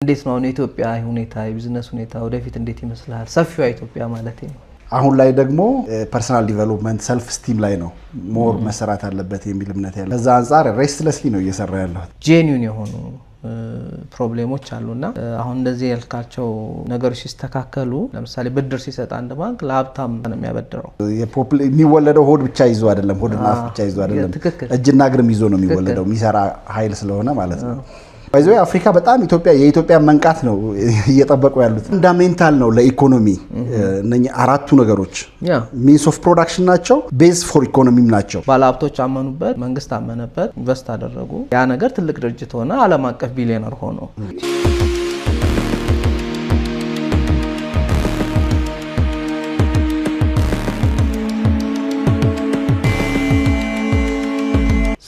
እንዴት ነው አሁን የኢትዮጵያ ሁኔታ፣ የቢዝነስ ሁኔታ ወደፊት እንዴት ይመስልሃል? ሰፊዋ ኢትዮጵያ ማለት ነው። አሁን ላይ ደግሞ personal development፣ self esteem ላይ ነው more መሰራት አለበት የሚል እምነት ያለ፣ ከዛ አንጻር restlessly ነው እየሰራ ያለሁት። Genuine የሆኑ problem ኦች አሉና አሁን እንደዚህ ያልካቸው ነገሮች ሲስተካከሉ፣ ለምሳሌ ብድር ሲሰጥ አንድ ባንክ ለሀብታም ነው የሚያበድረው። የሚወለደው ሆድ ብቻ ይዞ አይደለም፣ ሆድና አፍ ብቻ ይዞ አይደለም፣ እጅና እግርም ይዞ ነው የሚወለደው፣ የሚሰራ ኃይል ስለሆነ ማለት ነው። By the way አፍሪካ በጣም ኢትዮጵያ የኢትዮጵያ መንቃት ነው እየጠበቁ ያሉት። Fundamental ነው ለኢኮኖሚ። እነኚህ አራቱ ነገሮች means of production ናቸው፣ base for economy ም ናቸው። ባለሀብቶች አመኑበት፣ መንግስት አመነበት፣ invest አደረጉ። ያ ነገር ትልቅ ድርጅት ሆነ፣ ዓለም አቀፍ ቢሊዮነር ሆኖ።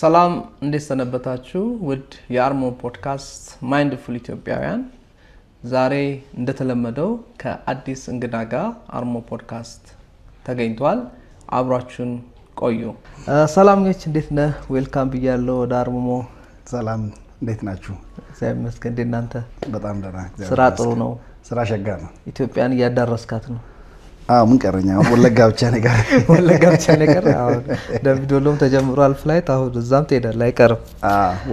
ሰላም፣ እንዴት ሰነበታችሁ? ውድ የአርሞ ፖድካስት mindful ኢትዮጵያውያን፣ ዛሬ እንደተለመደው ከአዲስ እንግዳ ጋር አርሞ ፖድካስት ተገኝቷል። አብሯችሁን ቆዩ። ሰላም ጌች፣ እንዴት ነህ? Welcome ብያለሁ ወደ አርምሞ። ሰላም፣ እንዴት ናችሁ? እግዚአብሔር ይመስገን። እንዴት እናንተ? በጣም ደህና። ስራ ጥሩ ነው? ስራ ሸጋ ነው። ኢትዮጵያን እያዳረስካት ነው? አዎ፣ ምን ቀረኝ? አሁን ወለጋ ብቻ ነገር። ወለጋ ብቻ ነገር። አሁን ደምቢዶሎም ተጀምሯል flight። አሁን እዛም ትሄዳለህ፣ አይቀርም።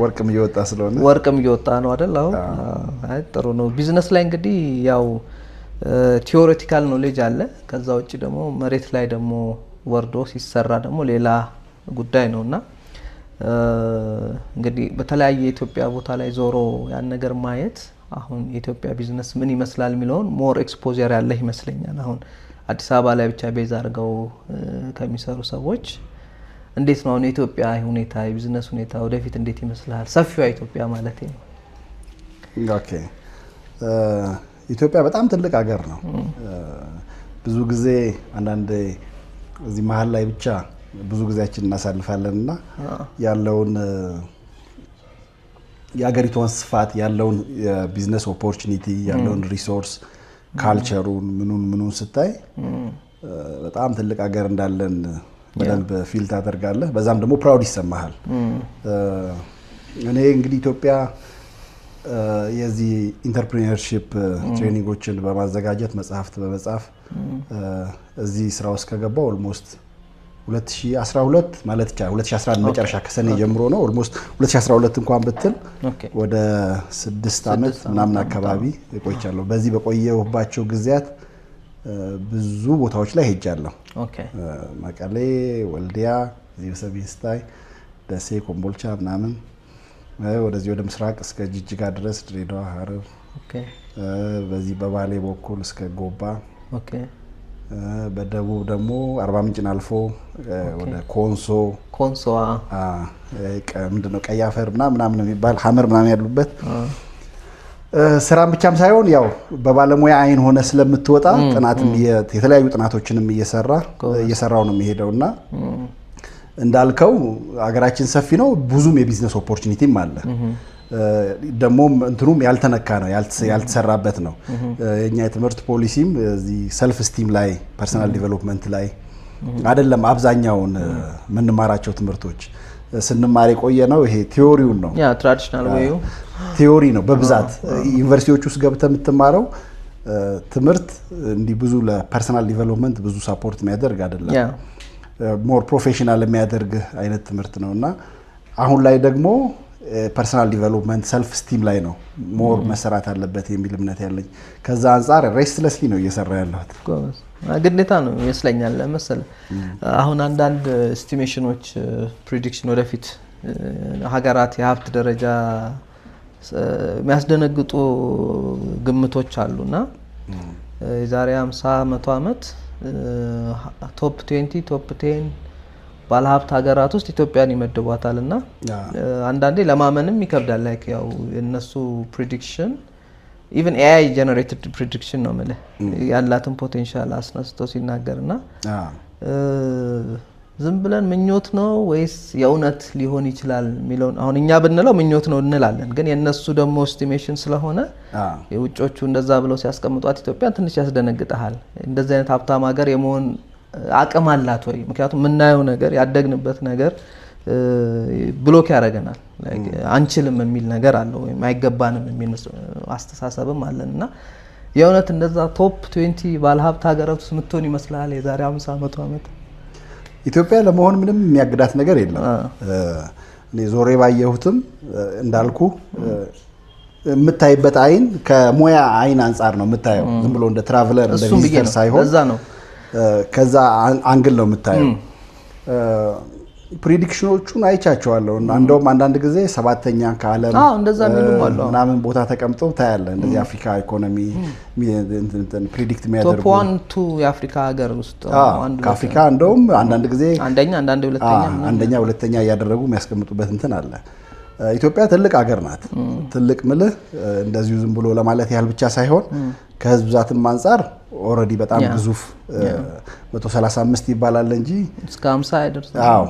ወርቅም እየወጣ ስለሆነ። ወርቅም እየወጣ ነው አይደል? አሁን አይ ጥሩ ነው። ቢዝነስ ላይ እንግዲህ ያው theoretical knowledge አለ። ከዛ ውጭ ደግሞ መሬት ላይ ደግሞ ወርዶ ሲሰራ ደግሞ ሌላ ጉዳይ ነው። እና እንግዲህ በተለያየ የኢትዮጵያ ቦታ ላይ ዞሮ ያን ነገር ማየት፣ አሁን የኢትዮጵያ ቢዝነስ ምን ይመስላል የሚለውን more exposure ያለህ ይመስለኛል። አሁን አዲስ አበባ ላይ ብቻ base አድርገው ከሚሰሩ ሰዎች እንዴት ነው አሁን የኢትዮጵያ ሁኔታ፣ የቢዝነስ ሁኔታ ወደፊት እንዴት ይመስልሃል? ሰፊዋ ኢትዮጵያ ማለት ነው። Okay፣ ኢትዮጵያ በጣም ትልቅ ሀገር ነው። ብዙ ጊዜ አንዳንድ እዚህ መሀል ላይ ብቻ ብዙ ጊዜያችን እናሳልፋለን እና ያለውን የሀገሪቷን ስፋት፣ ያለውን የ business opportunity፣ ያለውን resource፣ culture ኡን፣ ምኑን ምኑን ስታይ በጣም ትልቅ ሀገር እንዳለን በደንብ feel ታደርጋለህ። በዛም ደግሞ proud ይሰማሃል። እኔ እንግዲህ ኢትዮጵያ የዚህ entrepreneurship training ኦችን በማዘጋጀት፣ መጽሐፍት በመጻፍ እዚህ ስራ ውስጥ ከገባሁ almost 2012 ማለት ይቻላል፣ 2011 መጨረሻ ከሰኔ ጀምሮ ነው። Almost 2012 እንኳን ብትል ወደ 6 ዓመት ምናምን አካባቢ ቆይቻለሁ። በዚህ በቆየሁባቸው ጊዜያት ብዙ ቦታዎች ላይ ሄጃለሁ። መቀሌ፣ ወልዲያ፣ እዚህ በሰሜን ስታይ ደሴ፣ ኮምቦልቻ ምናምን፣ ወደዚህ ወደ ምስራቅ እስከ ጅጅጋ ድረስ፣ ድሬዳዋ፣ ሐረር፣ በዚህ በባሌ በኩል እስከ ጎባ፣ በደቡብ ደግሞ አርባ ምንጭን አልፎ ወደ ኮንሶ። ኮንሶ። ምንድነው ቀይ አፈር ምናምን ምናምን የሚባል፣ ሀመር ምናምን ያሉበት። ስራም ብቻም ሳይሆን ያው በባለሙያ አይን ሆነ ስለምትወጣ ጥናትም የተለያዩ ጥናቶችንም እየሰራው ነው የሚሄደው። እና እንዳልከው ሀገራችን ሰፊ ነው። ብዙም የ business opportunity ም አለ። ደግሞም እንትኑም ያልተነካ ነው፣ ያልተሰራበት ነው። የኛ የትምህርት ፖሊሲም እዚህ self esteem ላይ፣ personal development ላይ አይደለም። አብዛኛውን የምንማራቸው ትምህርቶች ስንማር የቆየ ነው ይሄ theory ውን ነው። Traditional way ኡ። Theory ነው በብዛት። ዩኒቨርሲቲዎች ውስጥ ገብተህ የምትማረው ትምህርት እንዲህ ብዙ ለ personal development ብዙ support የሚያደርግ አይደለም። More professional የሚያደርግ አይነት ትምህርት ነው። እና አሁን ላይ ደግሞ personal development፣ self esteem ላይ ነው more መሰራት አለበት የሚል እምነት ያለኝ። ከዛ አንጻር restlessly ነው እየሰራ ያለሁት። ግዴታ ነው ይመስለኛል መሰለህ። አሁን አንዳንድ estimation ኦች፣ prediction፣ ወደፊት ሀገራት የሀብት ደረጃ የሚያስደነግጡ ግምቶች አሉ። እና የዛሬ 50 100 ዓመት top 20፣ top 10 ባለሀብት ሀገራት ውስጥ ኢትዮጵያን ይመድቧታል። እና አንዳንዴ ለማመንም ይከብዳል። Like ያው የእነሱ prediction even AI generated prediction ነው የምልህ፣ ያላትን potential አስነስቶ ሲናገር። እና ዝም ብለን ምኞት ነው ወይስ የእውነት ሊሆን ይችላል የሚለውን፣ አሁን እኛ ብንለው ምኞት ነው እንላለን፣ ግን የእነሱ ደግሞ estimation ስለሆነ የውጮቹ እንደዛ ብለው ሲያስቀምጧት ኢትዮጵያን ትንሽ ያስደነግጠሃል። እንደዚህ አይነት ሀብታም ሀገር የመሆን አቅም አላት ወይ? ምክንያቱም የምናየው ነገር፣ ያደግንበት ነገር፣ Block ያደርገናል። አንችልም የሚል ነገር አለ ወይም አይገባንም የሚል አስተሳሰብም አለን። እና የእውነት እንደዛ top 20 ባለሀብት ሀገራት ውስጥ የምትሆን ይመስላል የዛሬ 50 100 ዓመት? ኢትዮጵያ ለመሆን ምንም የሚያግዳት ነገር የለም። እኔ ዞሬ ባየሁትም እንዳልኩ የምታይበት አይን ከሙያ አይን አንጻር ነው የምታየው። ዝም ብሎ እንደ traveler፣ እንደ visitor ሳይሆን ከዛ angle ነው የምታየው። Prediction ኦቹን አይቻቸዋለሁ። እንደውም አንዳንድ ጊዜ ሰባተኛ ከዓለም ምናምን ቦታ ተቀምጠው ታያለህ። እንደዚህ አፍሪካ ኢኮኖሚ predict የሚያደርጉ Top one two የአፍሪካ ሀገር ውስጥ። ከአፍሪካ እንደውም አንዳንድ ጊዜ አንደኛ፣ አንዳንድ ሁለተኛ። አንደኛ፣ ሁለተኛ እያደረጉ የሚያስቀምጡበት እንትን አለ። ኢትዮጵያ ትልቅ ሀገር ናት። ትልቅ ምልህ እንደዚሁ ዝም ብሎ ለማለት ያህል ብቻ ሳይሆን ከህዝብ ብዛትም አንጻር already በጣም ግዙፍ፣ 135 ይባላል እንጂ እስከ 50 አይደርስም። አዎ፣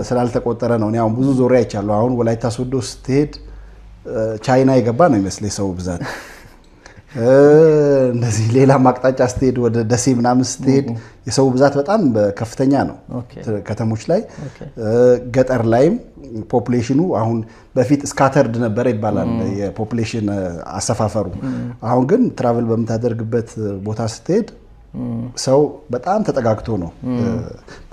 ስላልተቆጠረ ነው። እኔ አሁን ብዙ ዞሬ አይቻለሁ። አሁን ወላይታ ሶዶ ስትሄድ ቻይና የገባ ነው ይመስል የሰው ብዛት። እንደዚህ ሌላም አቅጣጫ ስትሄድ፣ ወደ ደሴ ምናምን ስትሄድ የሰው ብዛት በጣም ከፍተኛ ነው። ከተሞች ላይ፣ ገጠር ላይም population ኑ አሁን በፊት scattered ነበረ ይባላል የ population አሰፋፈሩ። አሁን ግን travel በምታደርግበት ቦታ ስትሄድ ሰው በጣም ተጠጋግቶ ነው።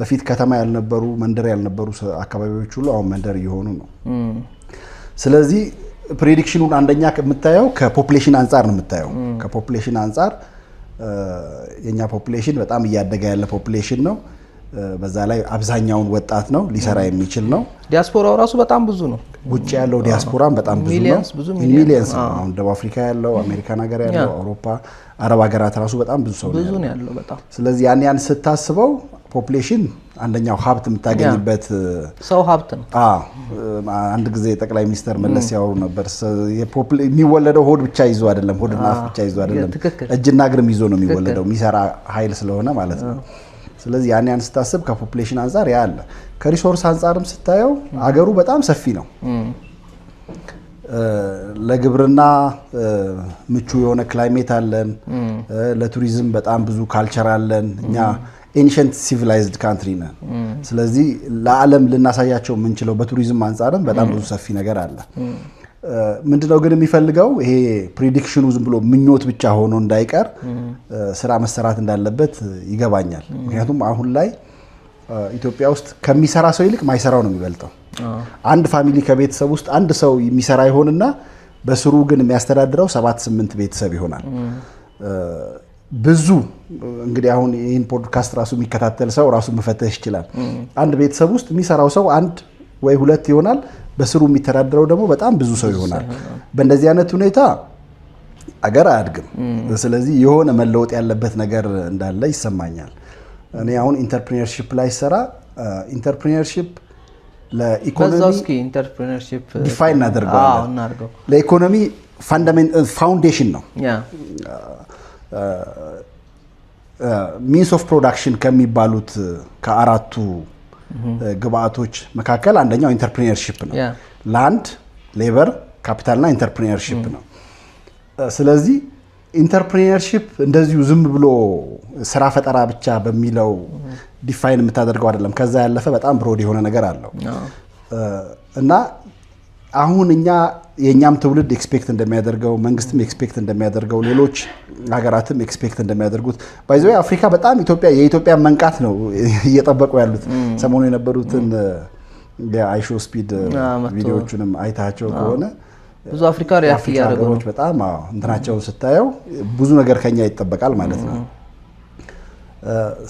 በፊት ከተማ ያልነበሩ፣ መንደር ያልነበሩ አካባቢዎች ሁሉ አሁን መንደር እየሆኑ ነው። ስለዚህ prediction ኑን አንደኛ የምታየው ከ population አንጻር ነው የምታየው። ከ population አንጻር የኛ population በጣም እያደገ ያለ population ነው። በዛ ላይ አብዛኛውን ወጣት ነው፣ ሊሰራ የሚችል ነው። ዲያስፖራው ራሱ በጣም ብዙ ነው። ውጭ ያለው ዲያስፖራም በጣም ብዙ ነው። Millions ነው። አሁን ደቡብ አፍሪካ ያለው፣ አሜሪካን ሀገር ያለው፣ አውሮፓ፣ አረብ ሀገራት ራሱ በጣም ብዙ ሰው ብዙ ነው ያለው በጣም። ስለዚህ ያን ስታስበው population አንደኛው ሀብት የምታገኝበት ሰው ሀብት ነው። አንድ ጊዜ ጠቅላይ ሚኒስትር መለስ ሲያወሩ ነበር። የሚወለደው ሆድ ብቻ ይዞ አይደለም፣ ሆድና አፍ ብቻ ይዞ አይደለም፣ እጅና እግርም ይዞ ነው የሚወለደው፣ የሚሰራ ኃይል ስለሆነ ማለት ነው። ስለዚህ ያን ስታስብ ከ population አንጻር ያ አለ። ከ resource አንጻርም ስታየው አገሩ በጣም ሰፊ ነው። ለግብርና ምቹ የሆነ climate አለን። ለቱሪዝም በጣም ብዙ culture አለን። እኛ ancient civilized country ነን። ስለዚህ ለዓለም ልናሳያቸው የምንችለው በቱሪዝም አንጻርም በጣም ብዙ ሰፊ ነገር አለ። ምንድነው ግን የሚፈልገው፣ ይሄ prediction ኑ ዝም ብሎ ምኞት ብቻ ሆኖ እንዳይቀር ስራ መሰራት እንዳለበት ይገባኛል። ምክንያቱም አሁን ላይ ኢትዮጵያ ውስጥ ከሚሰራ ሰው ይልቅ ማይሰራው ነው የሚበልጠው። አንድ family ከቤተሰብ ውስጥ አንድ ሰው የሚሰራ ይሆንና በስሩ ግን የሚያስተዳድረው ሰባት ስምንት ቤተሰብ ይሆናል። ብዙ እንግዲህ አሁን ይህን ፖድካስት ራሱ የሚከታተል ሰው ራሱ መፈተሽ ይችላል። አንድ ቤተሰብ ውስጥ የሚሰራው ሰው አንድ ወይ ሁለት ይሆናል። በስሩ የሚተዳደረው ደግሞ በጣም ብዙ ሰው ይሆናል። በእንደዚህ አይነት ሁኔታ አገር አያድግም። ስለዚህ የሆነ መለወጥ ያለበት ነገር እንዳለ ይሰማኛል። እኔ አሁን entrepreneurship ላይ ስሰራ entrepreneurship ለኢኮኖሚ እስኪ entrepreneurship define እናደርገዋለን። ለኢኮኖሚ foundation ነው። Means of production ከሚባሉት ከአራቱ ግብአቶች መካከል አንደኛው entrepreneurship ነው። Land፣ labor፣ capital እና entrepreneurship ነው። ስለዚህ entrepreneurship እንደዚሁ ዝም ብሎ ስራ ፈጠራ ብቻ በሚለው define የምታደርገው አይደለም። ከዛ ያለፈ በጣም broad የሆነ ነገር አለው። እና አሁን እኛ የእኛም ትውልድ expect እንደሚያደርገው፣ መንግስትም expect እንደሚያደርገው፣ ሌሎች ሀገራትም expect እንደሚያደርጉት፣ by the way አፍሪካ በጣም ኢትዮጵያ የኢትዮጵያ መንቃት ነው እየጠበቁ ያሉት። ሰሞኑ የነበሩትን የ IShowSpeed ቪዲዮዎቹንም አይታቸው ከሆነ ብዙ አፍሪካ react እያደረጉ ነው። ሀገሮች በጣም እንትናቸውን ስታየው ብዙ ነገር ከኛ ይጠበቃል ማለት ነው።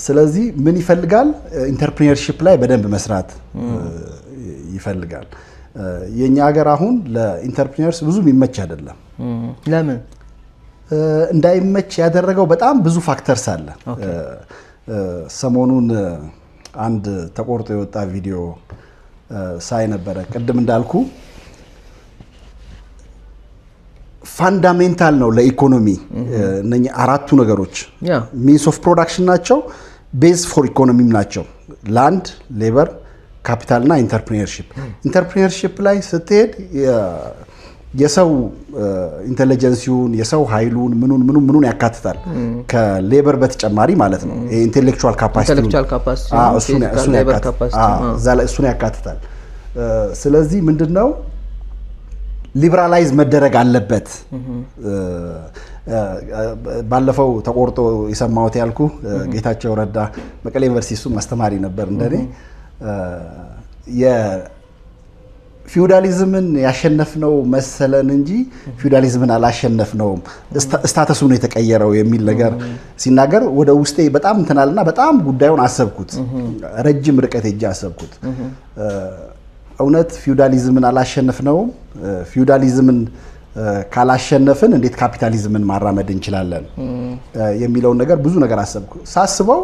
ስለዚህ ምን ይፈልጋል? Entrepreneurship ላይ በደንብ መስራት ይፈልጋል። የኛ ሀገር አሁን ለ entrepreneurs ብዙ የሚመች አይደለም። ለምን? እንዳይመች ያደረገው በጣም ብዙ factors አለ። ሰሞኑን አንድ ተቆርጦ የወጣ ቪዲዮ ሳይ ነበረ። ቅድም እንዳልኩ fundamental ነው ለኢኮኖሚ እነኚህ አራቱ ነገሮች፣ means of production ናቸው፣ base for economy ም ናቸው። Land፣ labor፣ capital እና entrepreneurship። Entrepreneurship ላይ ስትሄድ የሰው intelligence ኡን፣ የሰው ኃይሉን፣ ምኑን ምኑን ምኑን ያካትታል፣ ከ labor በተጨማሪ ማለት ነው። Intellectual capacity እሱን ያካትታል። ስለዚህ ምንድን ነው liberalize መደረግ አለበት። ባለፈው ተቆርጦ የሰማሁት ያልኩ ጌታቸው ረዳ መቀሌ ዩኒቨርሲቲ እሱም አስተማሪ ነበር እንደኔ፣ የፊውዳሊዝምን ያሸነፍነው መሰለን እንጂ ፊውዳሊዝምን አላሸነፍነውም፣ status ኡ ነው የተቀየረው የሚል ነገር ሲናገር ወደ ውስጤ በጣም እንትን አለና በጣም ጉዳዩን አሰብኩት። ረጅም ርቀት ሄጄ አሰብኩት። እውነት ፊውዳሊዝምን አላሸነፍነውም? ፊውዳሊዝምን ካላሸነፍን እንዴት ካፒታሊዝምን ማራመድ እንችላለን የሚለውን ነገር ብዙ ነገር አሰብኩ። ሳስበው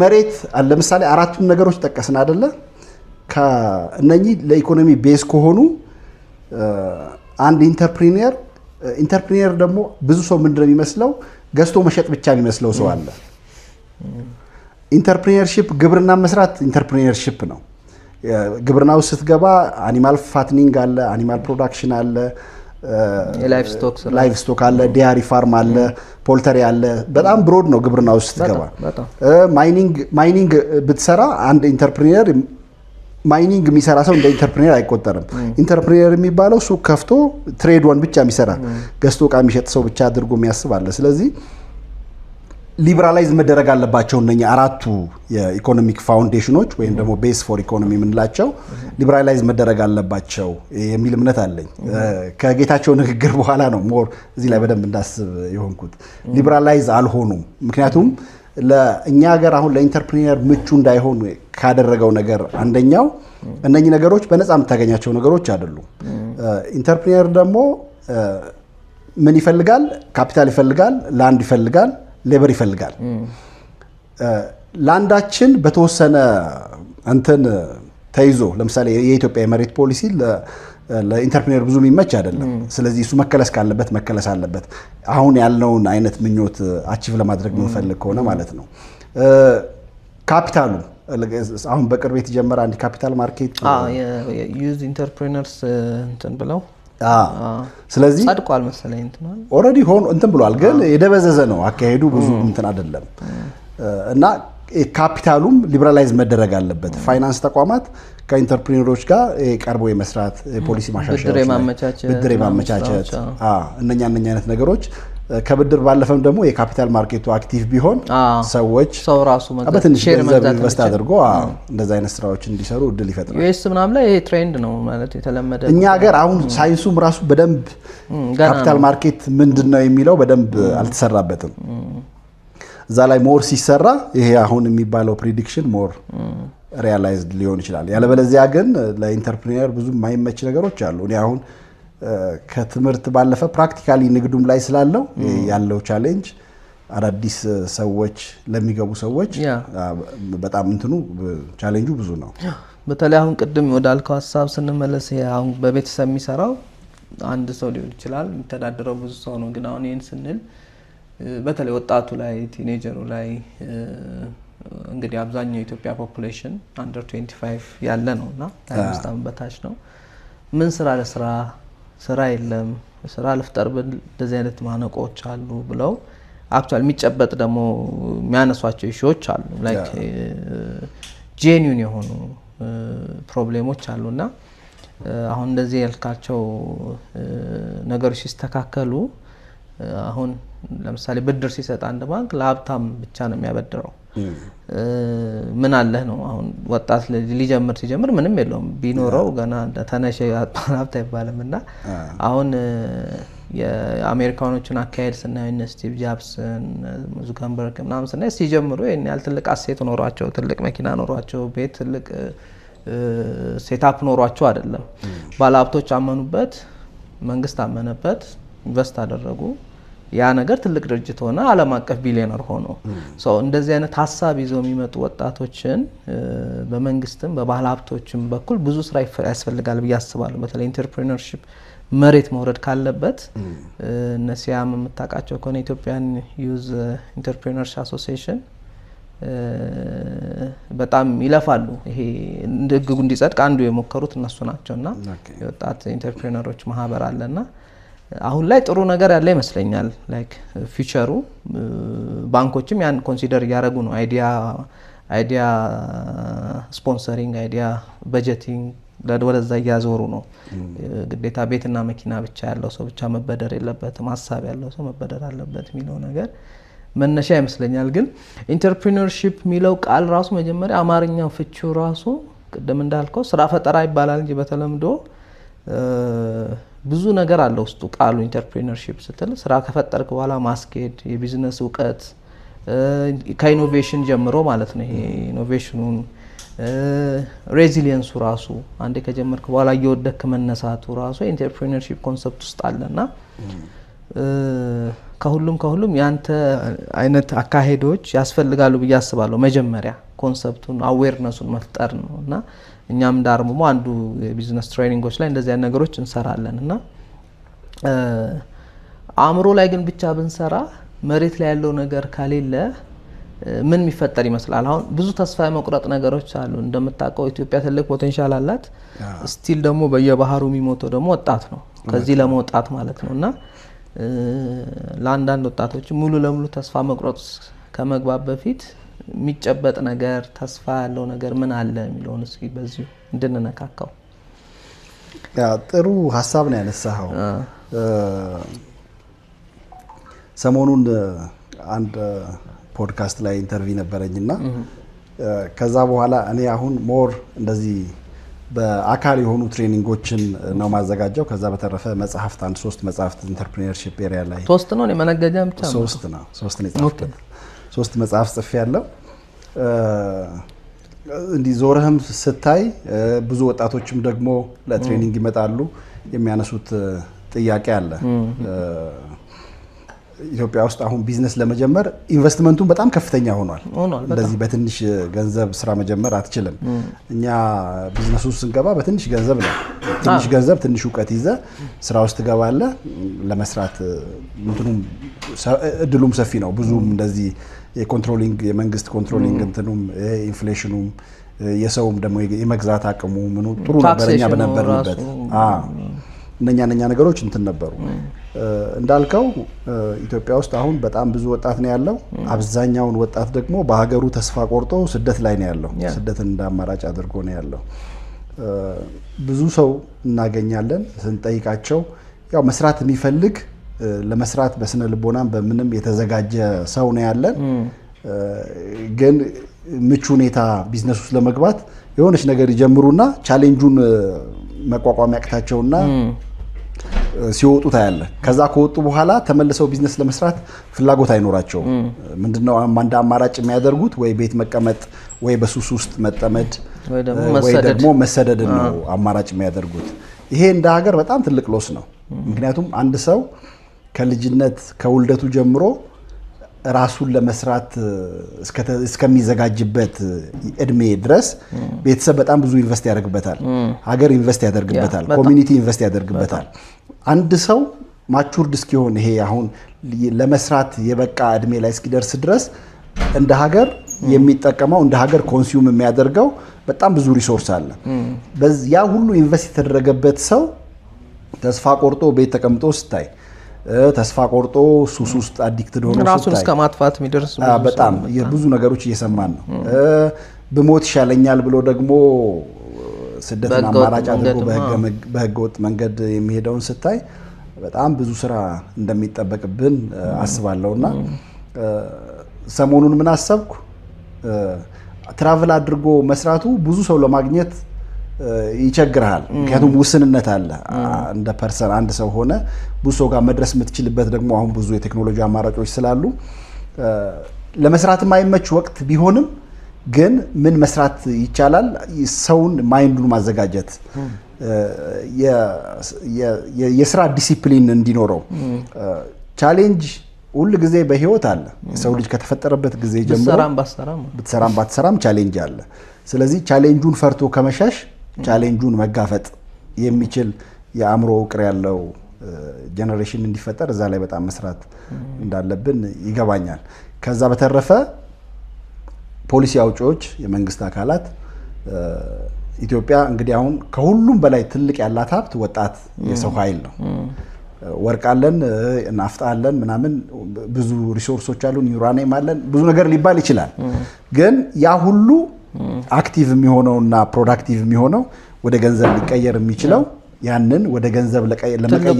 መሬት ለምሳሌ አራቱን ነገሮች ጠቀስን አደለ? እነኚህ ለኢኮኖሚ base ከሆኑ አንድ entrepreneur ደግሞ ብዙ ሰው ምንድን ነው የሚመስለው፣ ገዝቶ መሸጥ ብቻ የሚመስለው ሰው አለ። Entrepreneurship ግብርና መስራት entrepreneurship ነው። ግብርና ውስጥ ስትገባ animal fattening አለ፣ animal production አለ፣ የ livestock ስራ። Livestock አለ፣ dairy farm አለ፣ poultry አለ። በጣም broad ነው ግብርና ውስጥ ስትገባ። Mining ብትሰራ አንድ entrepreneur፣ mining የሚሰራ ሰው እንደ entrepreneur አይቆጠርም። Entrepreneur የሚባለው ሱቅ ከፍቶ trade ዋን ብቻ የሚሰራ፣ ገዝቶ እቃ የሚሸጥ ሰው ብቻ አድርጎ የሚያስብ አለ። ስለዚህ liberalize መደረግ አለባቸው እነኛ አራቱ የ economic foundation ኖች ወይም ደግሞ base for economy የምንላቸው liberalize መደረግ አለባቸው የሚል እምነት አለኝ። ከጌታቸው ንግግር በኋላ ነው more እዚህ ላይ በደንብ እንዳስብ የሆንኩት። Liberalize አልሆኑም። ምክንያቱም ለእኛ ሀገር አሁን ለ entrepreneur ምቹ እንዳይሆን ካደረገው ነገር አንደኛው እነኚህ ነገሮች በነፃ የምታገኛቸው ነገሮች አይደሉም። Entrepreneur ደግሞ ምን ይፈልጋል? ካፒታል ይፈልጋል፣ land ይፈልጋል፣ labor ይፈልጋል። Land ኣችን በተወሰነ እንትን ተይዞ፣ ለምሳሌ የኢትዮጵያ የመሬት ፖሊሲ ለ entrepreneur ብዙ የሚመች አይደለም። ስለዚህ እሱ መከለስ ካለበት መከለስ አለበት። አሁን ያልነውን አይነት ምኞት achieve ለማድረግ የምንፈልግ ከሆነ ማለት ነው። ካፒታሉ አሁን በቅርብ የተጀመረ አንድ capital market Youth entrepreneurs እንትን ብለው ስለዚህ ጸድቋል መሰለኝ እንትን። Already ሆኖ እንትን ብሏል፣ ግን የደበዘዘ ነው አካሄዱ፣ ብዙ እንትን አይደለም እና ካፒታሉም liberalize መደረግ አለበት። ፋይናንስ ተቋማት ከ entrepreneur ኦች ጋር ቀርቦ የመስራት፣ የፖሊሲ ማሻሻያዎች ብድር የማመቻቸት ብድር የማመቻቸት፣ እነኛ አይነት ነገሮች፣ ከብድር ባለፈም ደግሞ የ capital market ኡ active ቢሆን ሰዎች ሰው ራሱ በትንሽ ገንዘብ invest አድርጎ እንደዚ አይነት ስራዎች እንዲሰሩ እድል ይፈጥራል። US ምናምን ላይ ይሄ trend ነው ማለት የተለመደ። እኛ ሀገር አሁን ሳይንሱም ራሱ በደንብ capital market ምንድን ነው የሚለው በደንብ አልተሰራበትም። እዛ ላይ more ሲሰራ ይሄ አሁን የሚባለው prediction more realized ሊሆን ይችላል። ያለበለዚያ ግን ለ entrepreneur ብዙ የማይመች ነገሮች አሉ። እኔ አሁን ከትምህርት ባለፈ practically ንግዱም ላይ ስላለው ያለው challenge አዳዲስ ሰዎች ለሚገቡ ሰዎች በጣም እንትኑ ቻሌንጁ ብዙ ነው። በተለይ አሁን ቅድም ወዳልከው ሀሳብ ስንመለስ አሁን በቤተሰብ የሚሰራው አንድ ሰው ሊሆን ይችላል፣ የሚተዳደረው ብዙ ሰው ነው። ግን አሁን ይህን ስንል በተለይ ወጣቱ ላይ፣ teenager ኡ ላይ፣ እንግዲህ አብዛኛው የኢትዮጵያ population under 25 ያለ ነው እና 25 ዓመት በታች ነው። ምን ስራ ለስራ፣ ስራ የለም፣ ስራ ልፍጠር ብል እንደዚህ አይነት ማነቆዎች አሉ ብለው actually የሚጨበጥ ደግሞ የሚያነሷቸው issue ዎች አሉ፣ like genuine የሆኑ problem ኦች አሉ። እና አሁን እንደዚህ ያልካቸው ነገሮች ሲስተካከሉ፣ አሁን ለምሳሌ ብድር ሲሰጥ አንድ ባንክ ለሀብታም ብቻ ነው የሚያበድረው። ምን አለህ ነው። አሁን ወጣት ሊጀምር ሲጀምር ምንም የለውም፣ ቢኖረው ገና ተነሽ ሀብት አይባልም። እና አሁን የአሜሪካኖችን አካሄድ ስናይ፣ እነ ስቲቭ ጃብስን፣ ዙከርበርግ ምናምን ስናይ፣ ሲጀምሩ ይህን ያህል ትልቅ asset ኖሯቸው፣ ትልቅ መኪና ኖሯቸው፣ ቤት፣ ትልቅ setup ኖሯቸው አይደለም። ባለሀብቶች አመኑበት፣ መንግስት አመነበት፣ invest አደረጉ። ያ ነገር ትልቅ ድርጅት ሆነ፣ ዓለም አቀፍ ቢሊዮነር ሆኖ። እንደዚህ አይነት ሀሳብ ይዘው የሚመጡ ወጣቶችን በመንግስትም በባለ ሀብቶችም በኩል ብዙ ስራ ያስፈልጋል ብዬ አስባለሁ። በተለይ entrepreneurship መሬት መውረድ ካለበት እነ ሲያም የምታውቃቸው ከሆነ Ethiopian Youth Entrepreneurs Association በጣም ይለፋሉ። ይሄ ህጉ እንዲጸድቅ አንዱ የሞከሩት እነሱ ናቸው እና የወጣት entrepreneur ኦች ማህበር አለና አሁን ላይ ጥሩ ነገር ያለ ይመስለኛል። Like future ኡ ባንኮችም ያን consider እያደረጉ ነው። Idea Idea sponsoring፣ idea budgeting ወደዛ እያዞሩ ነው። ግዴታ ቤትና መኪና ብቻ ያለው ሰው ብቻ መበደር የለበትም፣ ሀሳብ ያለው ሰው መበደር አለበት የሚለው ነገር መነሻ ይመስለኛል። ግን entrepreneurship የሚለው ቃል ራሱ መጀመሪያ አማርኛው ፍቺው ራሱ ቅድም እንዳልከው ስራ ፈጠራ ይባላል እንጂ በተለምዶ ብዙ ነገር አለ ውስጡ ቃሉ። Entrepreneurship ስትል ስራ ከፈጠርክ በኋላ ማስኬድ፣ የቢዝነስ እውቀት ከ innovation ጀምሮ ማለት ነው። ይሄ innovation ኑን፣ resilience ኡ ራሱ አንዴ ከጀመርክ በኋላ እየወደክ መነሳቱ ራሱ entrepreneurship concept ውስጥ አለና ከሁሉም ያንተ አይነት አካሄዶች ያስፈልጋሉ ብዬ አስባለሁ። መጀመሪያ concept ኡን awareness ኡን መፍጠር ነው እና እኛም እንደ አርምሞ አንዱ የ business training ኦች ላይ እንደዚህ አይነት ነገሮች እንሰራለን። እና አእምሮ ላይ ግን ብቻ ብንሰራ መሬት ላይ ያለው ነገር ከሌለ ምን የሚፈጠር ይመስላል? አሁን ብዙ ተስፋ የመቁረጥ ነገሮች አሉ። እንደምታውቀው ኢትዮጵያ ትልቅ potential አላት። Still ደግሞ በየባህሩ የሚሞተው ደግሞ ወጣት ነው፣ ከዚህ ለመውጣት ማለት ነው። እና ለአንዳንድ ወጣቶች ሙሉ ለሙሉ ተስፋ መቁረጥ ከመግባት በፊት የሚጨበጥ ነገር፣ ተስፋ ያለው ነገር ምን አለ የሚለውን እስኪ በዚሁ እንድንነካካው። ጥሩ ሀሳብ ነው ያነሳኸው። ሰሞኑን አንድ ፖድካስት ላይ interview ነበረኝ እና ከዛ በኋላ እኔ አሁን more እንደዚህ በአካል የሆኑ training ኦችን ነው ማዘጋጀው። ከዛ በተረፈ መጽሐፍት አንድ ሶስት መጽሐፍት entrepreneurship area ላይ ሶስት ነው የመነገጃ ብቻ ነው? ሶስት ነው፣ ሶስት ነው የጻፍኩት። ሶስት መጽሐፍ ጽፌ ያለው። እንዲህ ዞረህም ስታይ ብዙ ወጣቶችም ደግሞ ለ training ይመጣሉ። የሚያነሱት ጥያቄ አለ። ኢትዮጵያ ውስጥ አሁን ቢዝነስ ለመጀመር ኢንቨስትመንቱን በጣም ከፍተኛ ሆኗል። እንደዚህ በትንሽ ገንዘብ ስራ መጀመር አትችልም። እኛ ቢዝነሱ ውስጥ ስንገባ በትንሽ ገንዘብ ነው። ትንሽ ገንዘብ ትንሽ እውቀት ይዘህ ስራ ውስጥ ትገባለህ። ለመስራት እንትኑም እድሉም ሰፊ ነው። ብዙም እንደዚህ የ controlling፣ የመንግስት controlling እንትኑም፣ inflation ኑም፣ የሰውም ደግሞ የመግዛት አቅሙ ምኑ ጥሩ ነበር። እኛ በነበርንበት እነኛ ነገሮች እንትን ነበሩ። እንዳልከው ኢትዮጵያ ውስጥ አሁን በጣም ብዙ ወጣት ነው ያለው። አብዛኛውን ወጣት ደግሞ በሀገሩ ተስፋ ቆርጦ ስደት ላይ ነው ያለው። ስደትን እንደ አማራጭ አድርጎ ነው ያለው። ብዙ ሰው እናገኛለን ስንጠይቃቸው፣ ያው መስራት የሚፈልግ፣ ለመስራት በስነ ልቦናም በምንም የተዘጋጀ ሰው ነው ያለን። ግን ምቹ ሁኔታ ቢዝነስ ውስጥ ለመግባት የሆነች ነገር ይጀምሩና challenge ኡን መቋቋም ያቅታቸውና ሲወጡ ታያለህ። ከዛ ከወጡ በኋላ ተመልሰው ቢዝነስ ለመስራት ፍላጎት አይኖራቸውም። ምንድነው እንደ አማራጭ የሚያደርጉት? ወይ ቤት መቀመጥ፣ ወይ በሱስ ውስጥ መጠመድ፣ ወይ ደግሞ መሰደድን ነው አማራጭ የሚያደርጉት። ይሄ እንደ ሀገር በጣም ትልቅ loss ነው። ምክንያቱም አንድ ሰው ከልጅነት ከውልደቱ ጀምሮ ራሱን ለመስራት እስከሚዘጋጅበት እድሜ ድረስ ቤተሰብ በጣም ብዙ invest ያደርግበታል፣ ሀገር invest ያደርግበታል፣ community invest ያደርግበታል። አንድ ሰው matured እስኪሆን፣ ይሄ አሁን ለመስራት የበቃ እድሜ ላይ እስኪደርስ ድረስ እንደ ሀገር የሚጠቀመው፣ እንደ ሀገር consume የሚያደርገው በጣም ብዙ resource አለ። ያ ሁሉ invest የተደረገበት ሰው ተስፋ ቆርጦ ቤት ተቀምጦ ስታይ፣ ተስፋ ቆርጦ ሱስ ውስጥ addicted ሆኖ ራሱን እስከ ማጥፋት የሚደርስ በጣም ብዙ ነገሮች እየሰማን ነው። ብሞት ይሻለኛል ብሎ ደግሞ ስደትን አማራጭ አድርጎ በህገ ወጥ መንገድ የሚሄደውን ስታይ በጣም ብዙ ስራ እንደሚጠበቅብን አስባለሁ። እና ሰሞኑን ምን አሰብኩ? Travel አድርጎ መስራቱ ብዙ ሰው ለማግኘት ይቸግርሃል። ምክንያቱም ውስንነት አለ። እንደ person አንድ ሰው ሆነ ብዙ ሰው ጋር መድረስ የምትችልበት ደግሞ አሁን ብዙ የቴክኖሎጂ አማራጮች ስላሉ ለመስራት የማይመች ወቅት ቢሆንም ግን ምን መስራት ይቻላል? ሰውን mind ኡን ማዘጋጀት፣ የስራ ዲሲፕሊን እንዲኖረው። Challenge ሁል ጊዜ በህይወት አለ። የሰው ልጅ ከተፈጠረበት ጊዜ ጀምሮ ብትሰራም ባትሰራም challenge አለ። ስለዚህ challenge ኡን ፈርቶ ከመሸሽ challenge ኡን መጋፈጥ የሚችል የአእምሮ ውቅር ያለው generation እንዲፈጠር እዛ ላይ በጣም መስራት እንዳለብን ይገባኛል። ከዛ በተረፈ ፖሊሲ አውጪዎች፣ የመንግስት አካላት፣ ኢትዮጵያ እንግዲህ አሁን ከሁሉም በላይ ትልቅ ያላት ሀብት ወጣት የሰው ኃይል ነው። ወርቅ አለን፣ ናፍጣ አለን፣ ምናምን ብዙ resource ኦች አሉን፣ ዩራኒየም አለን፣ ብዙ ነገር ሊባል ይችላል። ግን ያ ሁሉ active የሚሆነውና productive የሚሆነው፣ ወደ ገንዘብ ሊቀየር የሚችለው፣ ያንን ወደ ገንዘብ ለመቀየር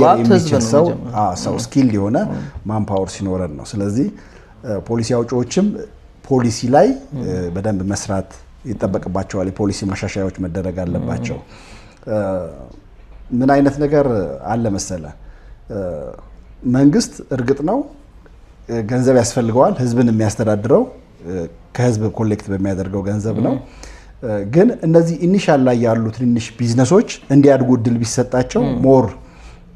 ሀብት ህዝብ የሚችል ነው ሰው መጀመሪያ። ሰው፣ skilled የሆነ manpower ሲኖረን ነው። ስለዚህ ፖሊሲ አውጪዎችም ፖሊሲ ላይ በደንብ መስራት ይጠበቅባቸዋል። የፖሊሲ ማሻሻያዎች መደረግ አለባቸው። ምን አይነት ነገር አለ መሰለ፣ መንግስት እርግጥ ነው ገንዘብ ያስፈልገዋል። ህዝብን የሚያስተዳድረው ከህዝብ collect በሚያደርገው ገንዘብ ነው። ግን እነዚህ initial ላይ ያሉ ትንንሽ ቢዝነሶች እንዲያድጉ እድል ቢሰጣቸው፣ more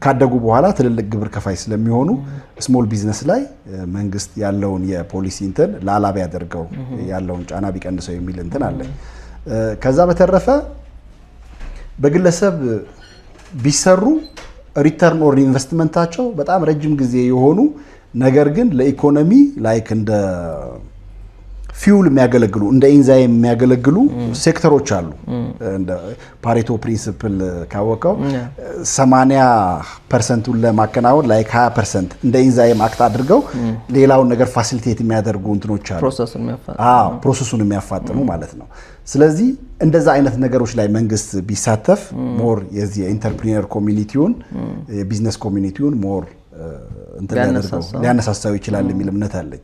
ካደጉ በኋላ ትልልቅ ግብር ከፋይ ስለሚሆኑ፣ small business ላይ መንግስት ያለውን የፖሊሲ እንትን ላላ ቢያደርገው፣ ያለውን ጫና ቢቀንሰው የሚል እንትን አለኝ። ከዛ በተረፈ በግለሰብ ቢሰሩ return on investment ኣቸው በጣም ረጅም ጊዜ የሆኑ፣ ነገር ግን ለኢኮኖሚ like እንደ fuel የሚያገለግሉ፣ እንደ ኢንዛይም የሚያገለግሉ ሴክተሮች አሉ። እንደ Pareto principle ካወቀው 80% ኡን ለማከናወን like 20% እንደ enzyme act አድርገው ሌላውን ነገር facilitate የሚያደርጉ እንትኖች አሉ። Process ኡን የሚያፋ አዎ፣ process ኡን የሚያፋጥኑ ማለት ነው። ስለዚህ እንደዛ አይነት ነገሮች ላይ መንግስት ቢሳተፍ more የዚህ የ entrepreneur community ውን፣ የ business community ውን more እንትን ሊያደርገው ሊያነሳሳው። ሊያነሳሳው ይችላል የሚል እምነት አለኝ።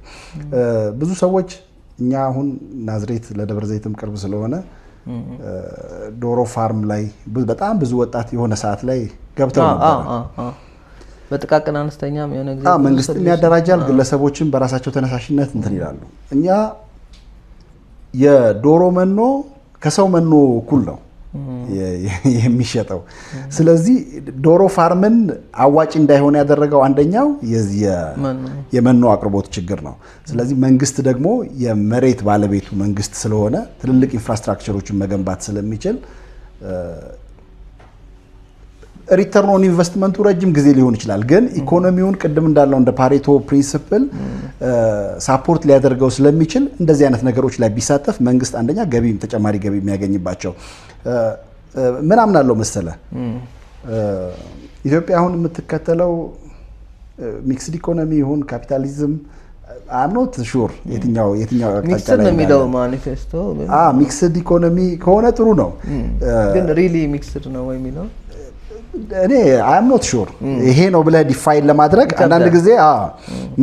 ብዙ ሰዎች እኛ አሁን ናዝሬት ለደብረ ዘይትም ቅርብ ስለሆነ ዶሮ farm ላይ በጣም ብዙ ወጣት የሆነ ሰዓት ላይ ገብተው ነበረ። በጥቃቅን አነስተኛም የሆነ ጊዜ ብዙ መንግስትም ሰዎች ያደራጃል፣ ግለሰቦችም በራሳቸው ተነሳሽነት እንትን ይላሉ። እኛ የዶሮ መኖ ከሰው መኖ እኩል ነው የሚሸጠው። ስለዚህ ዶሮ farm ን አዋጭ እንዳይሆን ያደረገው አንደኛው የዚህ መኖ። የመኖ አቅርቦት ችግር ነው። ስለዚህ መንግስት ደግሞ የመሬት ባለቤቱ መንግስት ስለሆነ ትልልቅ infrastructure ኦችን መገንባት ስለሚችል return on investment ኡ ረጅም ጊዜ ሊሆን ይችላል። ግን ኢኮኖሚውን ቅድም እንዳለው እንደ Pareto principle support ሊያደርገው ስለሚችል እንደዚህ አይነት ነገሮች ላይ ቢሳተፍ መንግስት አንደኛ ገቢ፣ ተጨማሪ ገቢ የሚያገኝባቸው። ምን አምናለው መሰለ፣ ኢትዮጵያ አሁን የምትከተለው mixed economy ይሁን ካፒታሊዝም I'm not sure የትኛው የትኛው አቅጣጫ mixed ላይ ነው የሚለው እንዳለ። ማኒፌስቶ ግን Mixed economy ከሆነ ጥሩ ነው። ግን really mixed ነው ወይ የሚለው እኔ I'm not sure ይሄ ነው ብለህ define ለማድረግ። አንዳንድ ጊዜ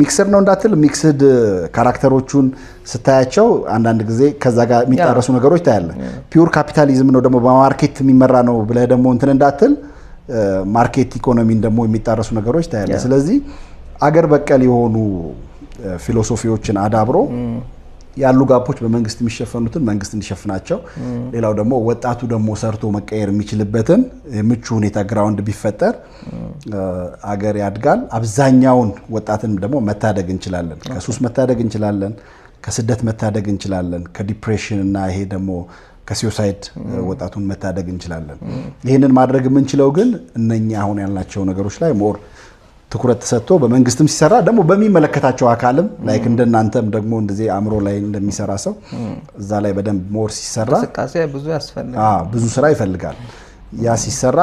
mixed ነው እንዳትል mixed character ኦቹን ስታያቸው አንዳንድ ጊዜ ከዛ ጋር የሚጣረሱ ነገሮች ታያለህ። Pure capitalism ነው ደግሞ በ market የሚመራ ነው ብለህ ደግሞ እንትን እንዳትል market economy ን ደግሞ የሚጣረሱ ነገሮች ታያለህ። ስለዚህ አገር በቀል የሆኑ philosophy ዎችን አዳብሮ ያሉ gap ኦች በመንግስት የሚሸፈኑትን መንግስት እንዲሸፍናቸው፣ ሌላው ደግሞ ወጣቱ ደግሞ ሰርቶ መቀየር የሚችልበትን ምቹ ሁኔታ ground ቢፈጠር አገር ያድጋል። አብዛኛውን ወጣትን ደግሞ መታደግ እንችላለን። ከሱስ መታደግ እንችላለን። ከስደት መታደግ እንችላለን። ከ depression እና ይሄ ደግሞ ከ suicide ወጣቱን መታደግ እንችላለን። ይህንን ማድረግ የምንችለው ግን እነኛ አሁን ያልናቸው ነገሮች ላይ more ትኩረት ተሰጥቶ በመንግስትም ሲሰራ፣ ደግሞ በሚመለከታቸው አካልም like እንደናንተም ደግሞ እንደዚህ አእምሮ ላይ እንደሚሰራ ሰው እዛ ላይ በደንብ more ሲሰራ እንቅስቃሴ ብዙ ያስፈልጋል። ብዙ ስራ ይፈልጋል። ያ ሲሰራ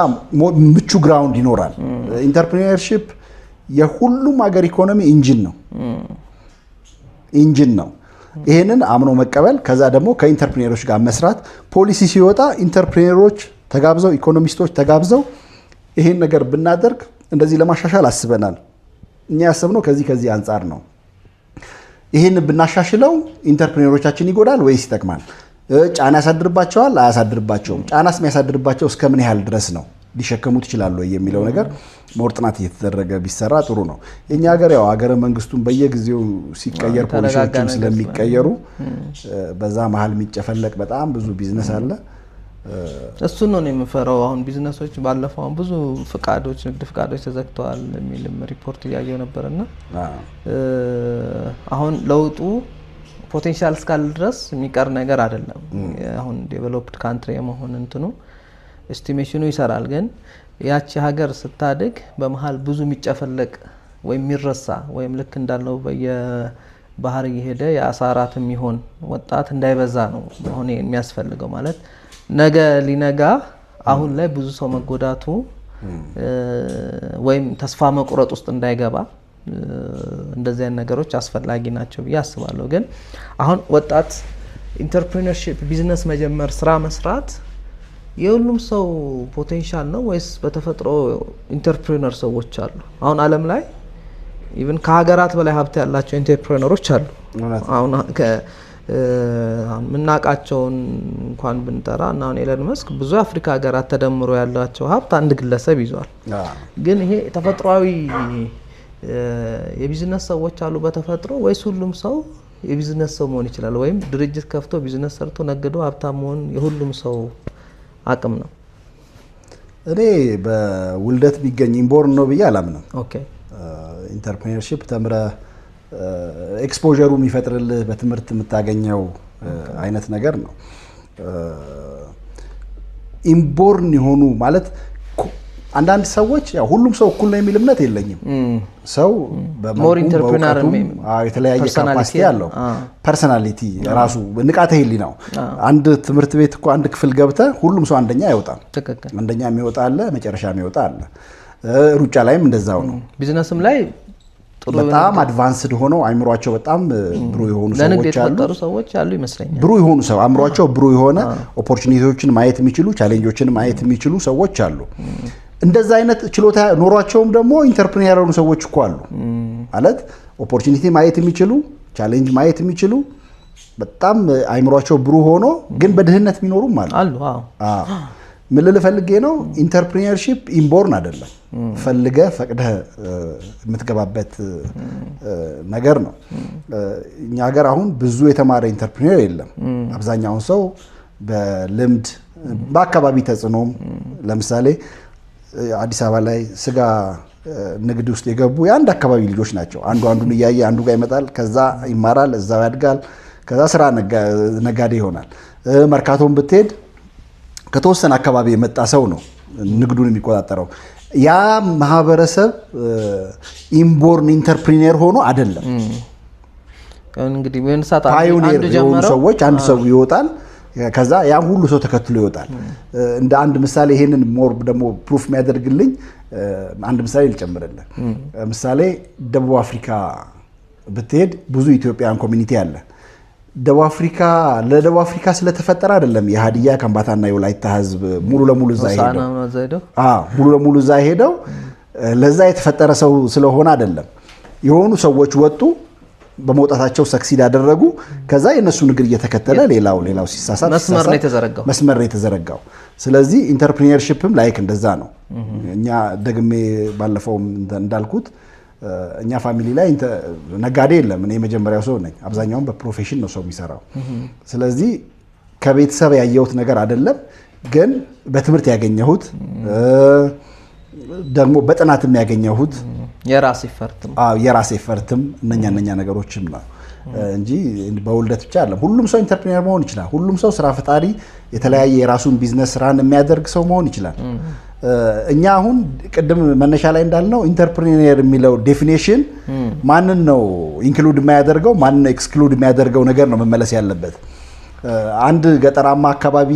ምቹ ground ይኖራል። Entrepreneurship የሁሉም ሀገር ኢኮኖሚ engine ነው፣ engine ነው። ይሄንን አምኖ መቀበል፣ ከዛ ደግሞ ከ entrepreneur ኦች ጋር መስራት፣ ፖሊሲ ሲወጣ entrepreneur ኦች ተጋብዘው፣ ኢኮኖሚስቶች ተጋብዘው፣ ይሄን ነገር ብናደርግ እንደዚህ ለማሻሻል አስበናል፣ እኛ ያሰብነው ከዚህ ከዚህ አንጻር ነው። ይሄን ብናሻሽለው entrepreneur ኦቻችን ይጎዳል ወይስ ይጠቅማል? ጫና ያሳድርባቸዋል አያሳድርባቸውም? ጫናስ የሚያሳድርባቸው እስከ ምን ያህል ድረስ ነው? ሊሸከሙት ይችላሉ ወይ የሚለው ነገር more ጥናት እየተደረገ ቢሰራ ጥሩ ነው። የእኛ ሀገር ያው ሀገረ መንግስቱን በየጊዜው ሲቀየር የተረጋጋ ፖሊሲዎችም ነገር ስለሚቀየሩ በዛ መሀል የሚጨፈለቅ በጣም ብዙ ቢዝነስ አለ። እሱን ነው እኔ የምፈራው። አሁን ቢዝነሶች ባለፈው አሁን ብዙ ፍቃዶች፣ ንግድ ፍቃዶች ተዘግተዋል የሚልም ሪፖርት እያየው ነበር እና አሁን ለውጡ potential እስካለ ድረስ የሚቀር ነገር አይደለም። አሁን developed country የመሆን እንትኑ estimation ኑ ይሰራል። ግን ያቺ ሀገር ስታድግ በመሀል ብዙ የሚጨፈለቅ ወይም የሚረሳ ወይም ልክ እንዳልነው በየባህር እየሄደ የአሳ እራት የሚሆን ወጣት እንዳይበዛ ነው አሁን የሚያስፈልገው። ማለት ነገ ሊነጋ አሁን ላይ ብዙ ሰው መጎዳቱ ወይም ተስፋ መቁረጥ ውስጥ እንዳይገባ እንደዚህ አይነት ነገሮች አስፈላጊ ናቸው ብዬ አስባለሁ። ግን አሁን ወጣት entrepreneurship፣ ቢዝነስ መጀመር፣ ስራ መስራት የሁሉም ሰው potential ነው ወይስ በተፈጥሮ entrepreneur ሰዎች አሉ? አሁን ዓለም ላይ even ከሀገራት በላይ ሀብት ያላቸው entrepreneur ኦች አሉ። አሁን የምናውቃቸውን እንኳን ብንጠራ እና አሁን ኤለን መስክ ብዙ የአፍሪካ ሀገራት ተደምሮ ያላቸው ሀብት አንድ ግለሰብ ይዟል። ግን ይሄ ተፈጥሯዊ የቢዝነስ ሰዎች አሉ በተፈጥሮ ወይስ ሁሉም ሰው የቢዝነስ ሰው መሆን ይችላል? ወይም ድርጅት ከፍቶ ቢዝነስ ሰርቶ ነግዶ ሀብታም መሆን የሁሉም ሰው አቅም ነው? እኔ በውልደት ቢገኝ inborn ነው ብዬ አላምንም። Entrepreneurship ተምረህ exposure ኡ የሚፈጥርልህ በትምህርት የምታገኘው አይነት ነገር ነው። Inborn የሆኑ ማለት አንዳንድ ሰዎች ያው ሁሉም ሰው እኩል ነው የሚል እምነት የለኝም። ሰው በመልኩም የተለያየ capacity አለው። Personality ራሱ ንቃተ ህሊናው። አንድ ትምህርት ቤት እኮ አንድ ክፍል ገብተህ ሁሉም ሰው አንደኛ አይወጣም። አንደኛ የሚወጣ አለ፣ መጨረሻ የሚወጣ አለ። ሩጫ ላይም እንደዛው ነው። ቢዝነስም ላይ በጣም advanced ሆነው አይምሯቸው በጣም ብሩህ የሆኑ ሰዎች አሉ። ሰዎች አሉ ይመስለኛል። ብሩህ የሆኑ ሰው አእምሯቸው ብሩህ የሆነ opportunity ዎችን ማየት የሚችሉ፣ challenge ኦችን ማየት የሚችሉ ሰዎች አሉ። እንደዛ አይነት ችሎታ ኖሯቸውም ደግሞ entrepreneur የሆኑ ሰዎች እኮ አሉ። ማለት opportunity ማየት የሚችሉ፣ challenge ማየት የሚችሉ፣ በጣም አይምሯቸው ብሩህ ሆኖ ግን በድህነት የሚኖሩም አሉ። አሉ። አዎ። ምን ልል ፈልጌ ነው፣ entrepreneurship inborn አይደለም፣ ፈልገህ ፈቅደህ የምትገባበት ነገር ነው። እኛ ሀገር አሁን ብዙ የተማረ entrepreneur የለም። አብዛኛውን ሰው በልምድ፣ በአካባቢ ተጽዕኖም፣ ለምሳሌ አዲስ አበባ ላይ ስጋ ንግድ ውስጥ የገቡ የአንድ አካባቢ ልጆች ናቸው። አንዱ አንዱን እያየ አንዱ ጋር ይመጣል፣ ከዛ ይማራል፣ እዛው ያድጋል፣ ከዛ ስራ ነጋዴ ይሆናል። መርካቶን ብትሄድ ከተወሰነ አካባቢ የመጣ ሰው ነው ንግዱን የሚቆጣጠረው። ያ ማህበረሰብ inborn entrepreneur ሆኖ አይደለም። እንግዲህ pioneer የሆኑ ሰዎች አንድ ሰው ይወጣል፣ ከዛ ያ ሁሉ ሰው ተከትሎ ይወጣል። እንደ አንድ ምሳሌ ይሄንን more ደግሞ proof የሚያደርግልኝ አንድ ምሳሌ ልጨምርልህ። ምሳሌ ደቡብ አፍሪካ ብትሄድ ብዙ Ethiopian community አለ። ደቡብ አፍሪካ ለደቡብ አፍሪካ ስለተፈጠረ አይደለም የሀዲያ፣ ከምባታና የወላይታ ህዝብ ሙሉ ለሙሉ እዛ ሄደው፣ ሙሉ ለሙሉ እዛ ሄደው ለዛ የተፈጠረ ሰው ስለሆነ አይደለም። የሆኑ ሰዎች ወጡ፣ በመውጣታቸው succeed አደረጉ። ከዛ የነሱ ንግድ እየተከተለ ሌላው ሌላው ሲሳሳት መስመር ነው የተዘረጋው። መስመር ነው የተዘረጋው። ስለዚህ entrepreneurship ም like እንደዛ ነው። እኛ ደግሜ ባለፈው እንዳልኩት እኛ family ላይ ነጋዴ የለም። እኔ የመጀመሪያው ሰው ነኝ። አብዛኛውን በ profession ነው ሰው የሚሰራው። ስለዚህ ከቤተሰብ ያየሁት ነገር አይደለም፣ ግን በትምህርት ያገኘሁት፣ ደግሞ በጥናትም ያገኘሁት የራስ effort ም የራስ effort ም እነኛ ነገሮችም ነው እንጂ በውልደት ብቻ አይደለም። ሁሉም ሰው entrepreneur መሆን ይችላል። ሁሉም ሰው ስራ ፈጣሪ፣ የተለያየ የራሱን ቢዝነስ ስራን የሚያደርግ ሰው መሆን ይችላል። እኛ አሁን ቅድም መነሻ ላይ እንዳልነው entrepreneur የሚለው definition ማንን ነው include የማያደርገው፣ ማንን ነው exclude የሚያደርገው ነገር ነው መመለስ ያለበት። አንድ ገጠራማ አካባቢ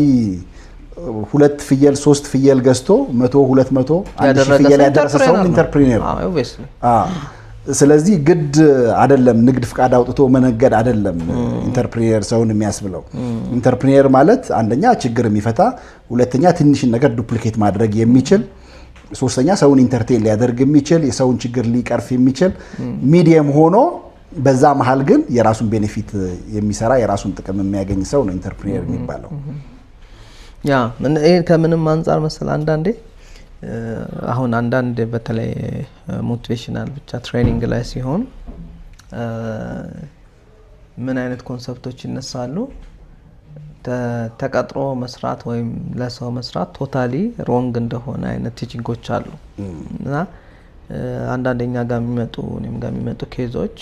ሁለት ፍየል ሶስት ፍየል ገዝቶ 100፣ 200፣ 1000 ፍየል ያደረሰ ሰው entrepreneur። ስለዚህ ግድ አይደለም ንግድ ፍቃድ አውጥቶ መነገድ አይደለም entrepreneur ሰውን የሚያስብለው። Entrepreneur ማለት አንደኛ ችግር የሚፈታ፣ ሁለተኛ ትንሽን ነገር duplicate ማድረግ የሚችል፣ ሶስተኛ ሰውን entertain ሊያደርግ የሚችል፣ የሰውን ችግር ሊቀርፍ የሚችል medium ሆኖ በዛ መሀል ግን የራሱን benefit የሚሰራ፣ የራሱን ጥቅም የሚያገኝ ሰው ነው entrepreneur የሚባለው። ያ ይሄ ከምንም አንጻር መሰል አንዳንዴ አሁን አንዳንድ በተለይ motivational ብቻ training ላይ ሲሆን ምን አይነት concept ኦች ይነሳሉ? ተቀጥሮ መስራት ወይም ለሰው መስራት totally wrong እንደሆነ አይነት teaching ኦች አሉ። እና አንዳንድ እኛ ጋር የሚመጡ፣ እኔም ጋር የሚመጡ case ኦች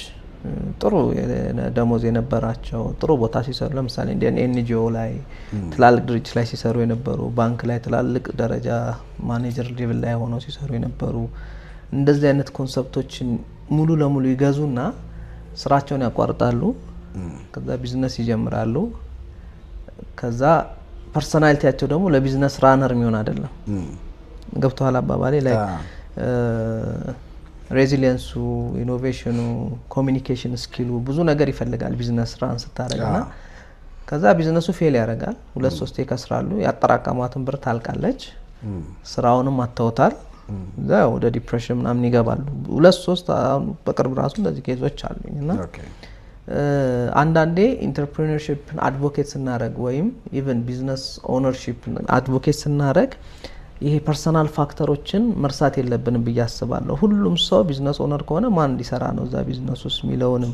ጥሩ ደሞዝ የነበራቸው፣ ጥሩ ቦታ ሲሰሩ፣ ለምሳሌ እንደ NGO ላይ፣ ትላልቅ ድርጅት ላይ ሲሰሩ የነበሩ፣ ባንክ ላይ ትላልቅ ደረጃ manager level ላይ ሆነው ሲሰሩ የነበሩ እንደዚህ አይነት concept ኦችን ሙሉ ለሙሉ ይገዙና ስራቸውን ያቋርጣሉ። ከዛ ቢዝነስ ይጀምራሉ። ከዛ personality ያቸው ደግሞ ለ business runner የሚሆን አይደለም። ገብቶሃል አባባሌ ላይ? Resilience ኡ፣ innovation ኑ፣ communication skill ኡ ብዙ ነገር ይፈልጋል business run ስታደርግ። እና ከዛ business ኡ fail ያደርጋል። ሁለት ሶስቴ ይከስራሉ። ያጠራቀሟትን ብር ታልቃለች። ስራውንም አተውታል። እዛ ወደ depression ምናምን ይገባሉ። ሁለት ሶስት አሁን በቅርብ ራሱ እንደዚህ case ኦች አሉኝ። እና አንዳንዴ entrepreneurship ን advocate ስናደረግ ወይም even business ownership advocate ስናደረግ ይሄ personal factor ኦችን መርሳት የለብንም ብዬ አስባለሁ። ሁሉም ሰው business owner ከሆነ ማን ሊሰራ ነው እዛ ቢዝነስ ውስጥ የሚለውንም፣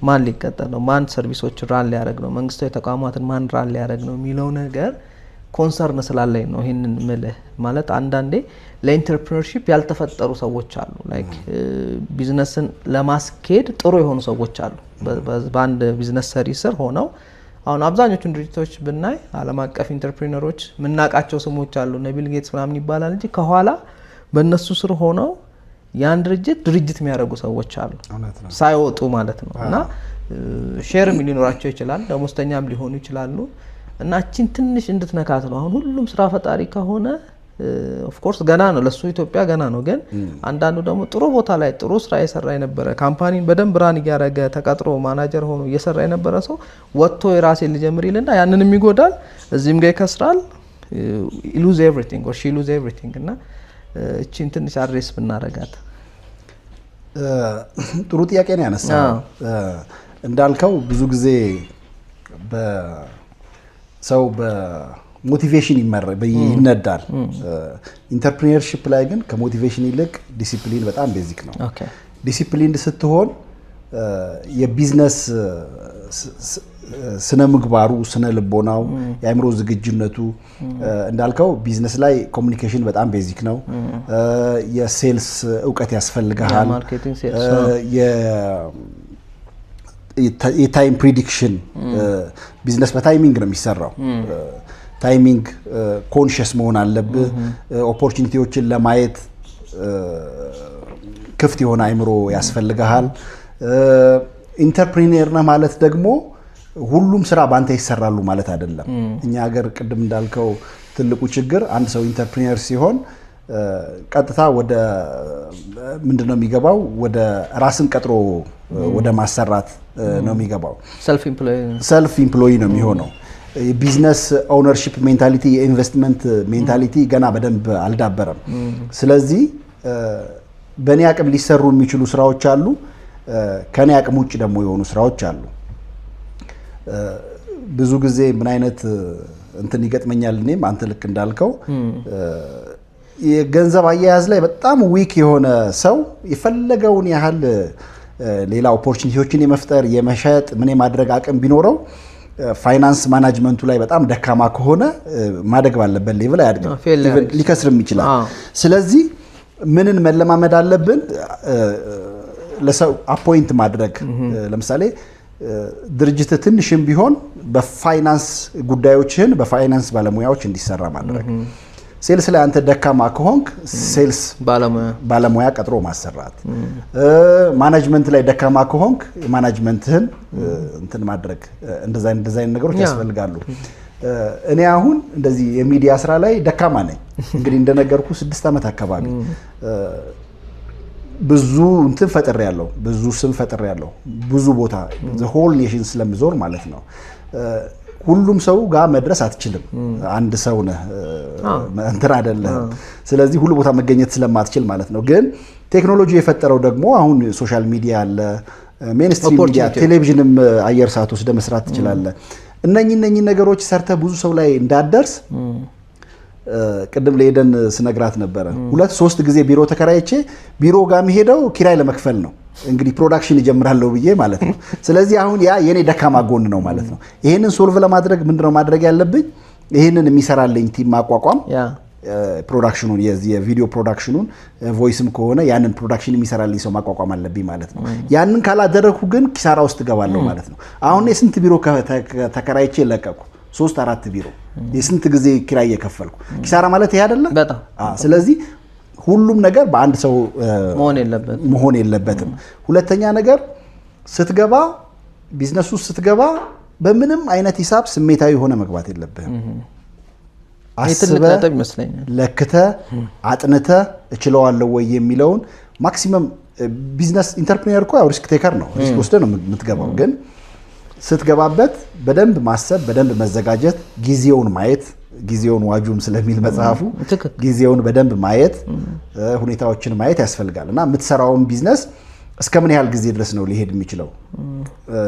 ማን ሊቀጠር ነው፣ ማን service ኦችን run ሊያደርግ ነው፣ መንግስታዊ ተቋማትን ማን run ሊያደርግ ነው የሚለው ነገር concern ስላለኝ ነው ይህንን ምልህ። ማለት አንዳንዴ ለ entrepreneurship ያልተፈጠሩ ሰዎች አሉ። Like ቢዝነስን ለማስኬድ ጥሩ የሆኑ ሰዎች አሉ። በአንድ ቢዝነስ ሰሪ ስር ሆነው አሁን አብዛኞቹን ድርጅቶች ብናይ ዓለም አቀፍ entrepreneur ኦች የምናውቃቸው ስሞች አሉ። እነ ቢል ጌትስ ምናምን ይባላል እንጂ ከኋላ በእነሱ ስር ሆነው ያን ድርጅት ድርጅት የሚያደርጉ ሰዎች አሉ ሳይወጡ ማለት ነው። እና share ም ሊኖራቸው ይችላል፣ ደሞዝተኛም ሊሆኑ ይችላሉ። እና እቺን ትንሽ እንድትነካት ነው። አሁን ሁሉም ስራ ፈጣሪ ከሆነ of course ገና ነው ለሱ፣ ኢትዮጵያ ገና ነው። ግን አንዳንዱ ደግሞ ጥሩ ቦታ ላይ ጥሩ ስራ የሰራ የነበረ፣ company ን በደንብ run እያደረገ ተቀጥሮ ማናጀር ሆኖ እየሰራ የነበረ ሰው ወጥቶ የራሴን ልጀምር ይልና ያንንም ይጎዳል፣ እዚህም ጋር ይከስራል። Lose everything or she lose everything። እና እቺን ትንሽ address ብናረጋት። ጥሩ ጥያቄ ነው ያነሳው። እንዳልከው ብዙ ጊዜ ሰው በ motivation ይነዳል። Entrepreneurship ላይ ግን ከ motivation ይልቅ ዲሲፕሊን በጣም basic ነው። Disciplined ስትሆን የቢዝነስ ስነ ምግባሩ፣ ስነ ልቦናው፣ የአእምሮ ዝግጁነቱ፣ እንዳልከው ቢዝነስ ላይ communication በጣም basic ነው። የ sales እውቀት ያስፈልግሃል። Marketing፣ sales። የ time prediction፣ business በ timing ነው የሚሰራው። Timing conscious መሆን አለብህ። Opportunity ዎችን ለማየት ክፍት የሆነ አይምሮ ያስፈልግሃል። Entrepreneur ነህ ማለት ደግሞ ሁሉም ስራ በአንተ ይሰራሉ ማለት አይደለም። እኛ ሀገር ቅድም እንዳልከው ትልቁ ችግር አንድ ሰው entrepreneur ሲሆን ቀጥታ ወደ ምንድን ነው የሚገባው? ወደ ራስን ቀጥሮ ወደ ማሰራት ነው የሚገባው። Self employ። Self employee ነው የሚሆነው። የ business ownership mentality፣ የ investment mentality ገና በደንብ አልዳበረም። ስለዚህ በእኔ አቅም ሊሰሩ የሚችሉ ስራዎች አሉ፣ ከኔ አቅም ውጭ ደግሞ የሆኑ ስራዎች አሉ። ብዙ ጊዜ ምን አይነት እንትን ይገጥመኛል፣ እኔም አንተ ልክ እንዳልከው የገንዘብ አያያዝ ላይ በጣም weak የሆነ ሰው የፈለገውን ያህል ሌላ opportunity ዎችን የመፍጠር፣ የመሸጥ፣ ምን የማድረግ አቅም ቢኖረው finance management ኡ ላይ በጣም ደካማ ከሆነ ማደግ ባለበት level አያድግም፣ fail ሊያደርግ ሊከስርም ይችላል። ስለዚህ ምንን መለማመድ አለብን? ለሰው appoint ማድረግ። ለምሳሌ ድርጅት ትንሽም ቢሆን በፋይናንስ ጉዳዮችህን በፋይናንስ ባለሙያዎች እንዲሰራ ማድረግ። Sales ላይ አንተ ደካማ ከሆንክ sales ባለሙያ ባለሙያ ቀጥሮ ማሰራት። Management ላይ ደካማ ከሆንክ management ህን እንትን ማድረግ፣ እንደዛ እንደዛ አይነት ነገሮች ያስፈልጋሉ። እኔ አሁን እንደዚህ የሚዲያ ስራ ላይ ደካማ ነኝ። እንግዲህ እንደነገርኩ 6 ዓመት አካባቢ ብዙ እንትን ፈጥሬያለሁ፣ ብዙ ስም ፈጥሬያለሁ፣ ብዙ ቦታ whole nation ስለምዞር ማለት ነው። ሁሉም ሰው ጋር መድረስ አትችልም። አንድ ሰው ነህ፣ እንትን አይደለህም። ስለዚህ ሁሉ ቦታ መገኘት ስለማትችል ማለት ነው። ግን ቴክኖሎጂ የፈጠረው ደግሞ አሁን social media አለ፣ mainstream media፣ Opportunity. ቴሌቪዥንም አየር ሰዓት ወስደህ መስራት ትችላለህ። እነኚህ ነገሮች ሰርተህ ብዙ ሰው ላይ እንዳትደርስ ቅድም ለኤደን ስነግራት ነበረ። ሁለት ሶስት ጊዜ ቢሮ ተከራይቼ ቢሮ ጋር የምሄደው ኪራይ ለመክፈል ነው። እንግዲህ production እጀምራለሁ ብዬ ማለት ነው። ስለዚህ አሁን ያ የኔ ደካማ ጎን ነው ማለት ነው። ይሄንን solve ለማድረግ ምንድነው ማድረግ ያለብኝ? ይሄንን የሚሰራልኝ team ማቋቋም፣ production ኑን፣ የዚህ የቪዲዮ production ኑን፣ voice ም ከሆነ ያንን production የሚሰራልኝ ሰው ማቋቋም አለብኝ ማለት ነው። ያንን ካላደረግኩ ግን ኪሳራ ውስጥ እገባለሁ ማለት ነው። አሁን የስንት ቢሮ ተከራይቼ ለቀኩ? ሶስት አራት ቢሮ የስንት ጊዜ ኪራይ እየከፈልኩ፣ ኪሳራ ማለት ይሄ አይደለ? በጣም። ስለዚህ ሁሉም ነገር በአንድ ሰው መሆን የለበትም። መሆን የለበትም። ሁለተኛ ነገር ስትገባ፣ ቢዝነሱ ስትገባ በምንም አይነት ሂሳብ ስሜታዊ ሆነህ መግባት የለብህም። ይህ ትልቅ አስበህ ነጥብ ይመስለኛል። ለክተህ አጥንተህ እችለዋለሁ ወይ የሚለውን maximum። Business entrepreneur እኮ ያው risk taker ነው። Risk ወስደህ ነው የምትገባው። ግን ስትገባበት በደንብ ማሰብ፣ በደንብ መዘጋጀት፣ ጊዜውን ማየት፣ ጊዜውን ዋጁም ስለሚል መጽሐፉ ጊዜውን በደንብ ማየት፣ ሁኔታዎችን ማየት ያስፈልጋል። እና የምትሰራውን ቢዝነስ እስከ ምን ያህል ጊዜ ድረስ ነው ሊሄድ የሚችለው?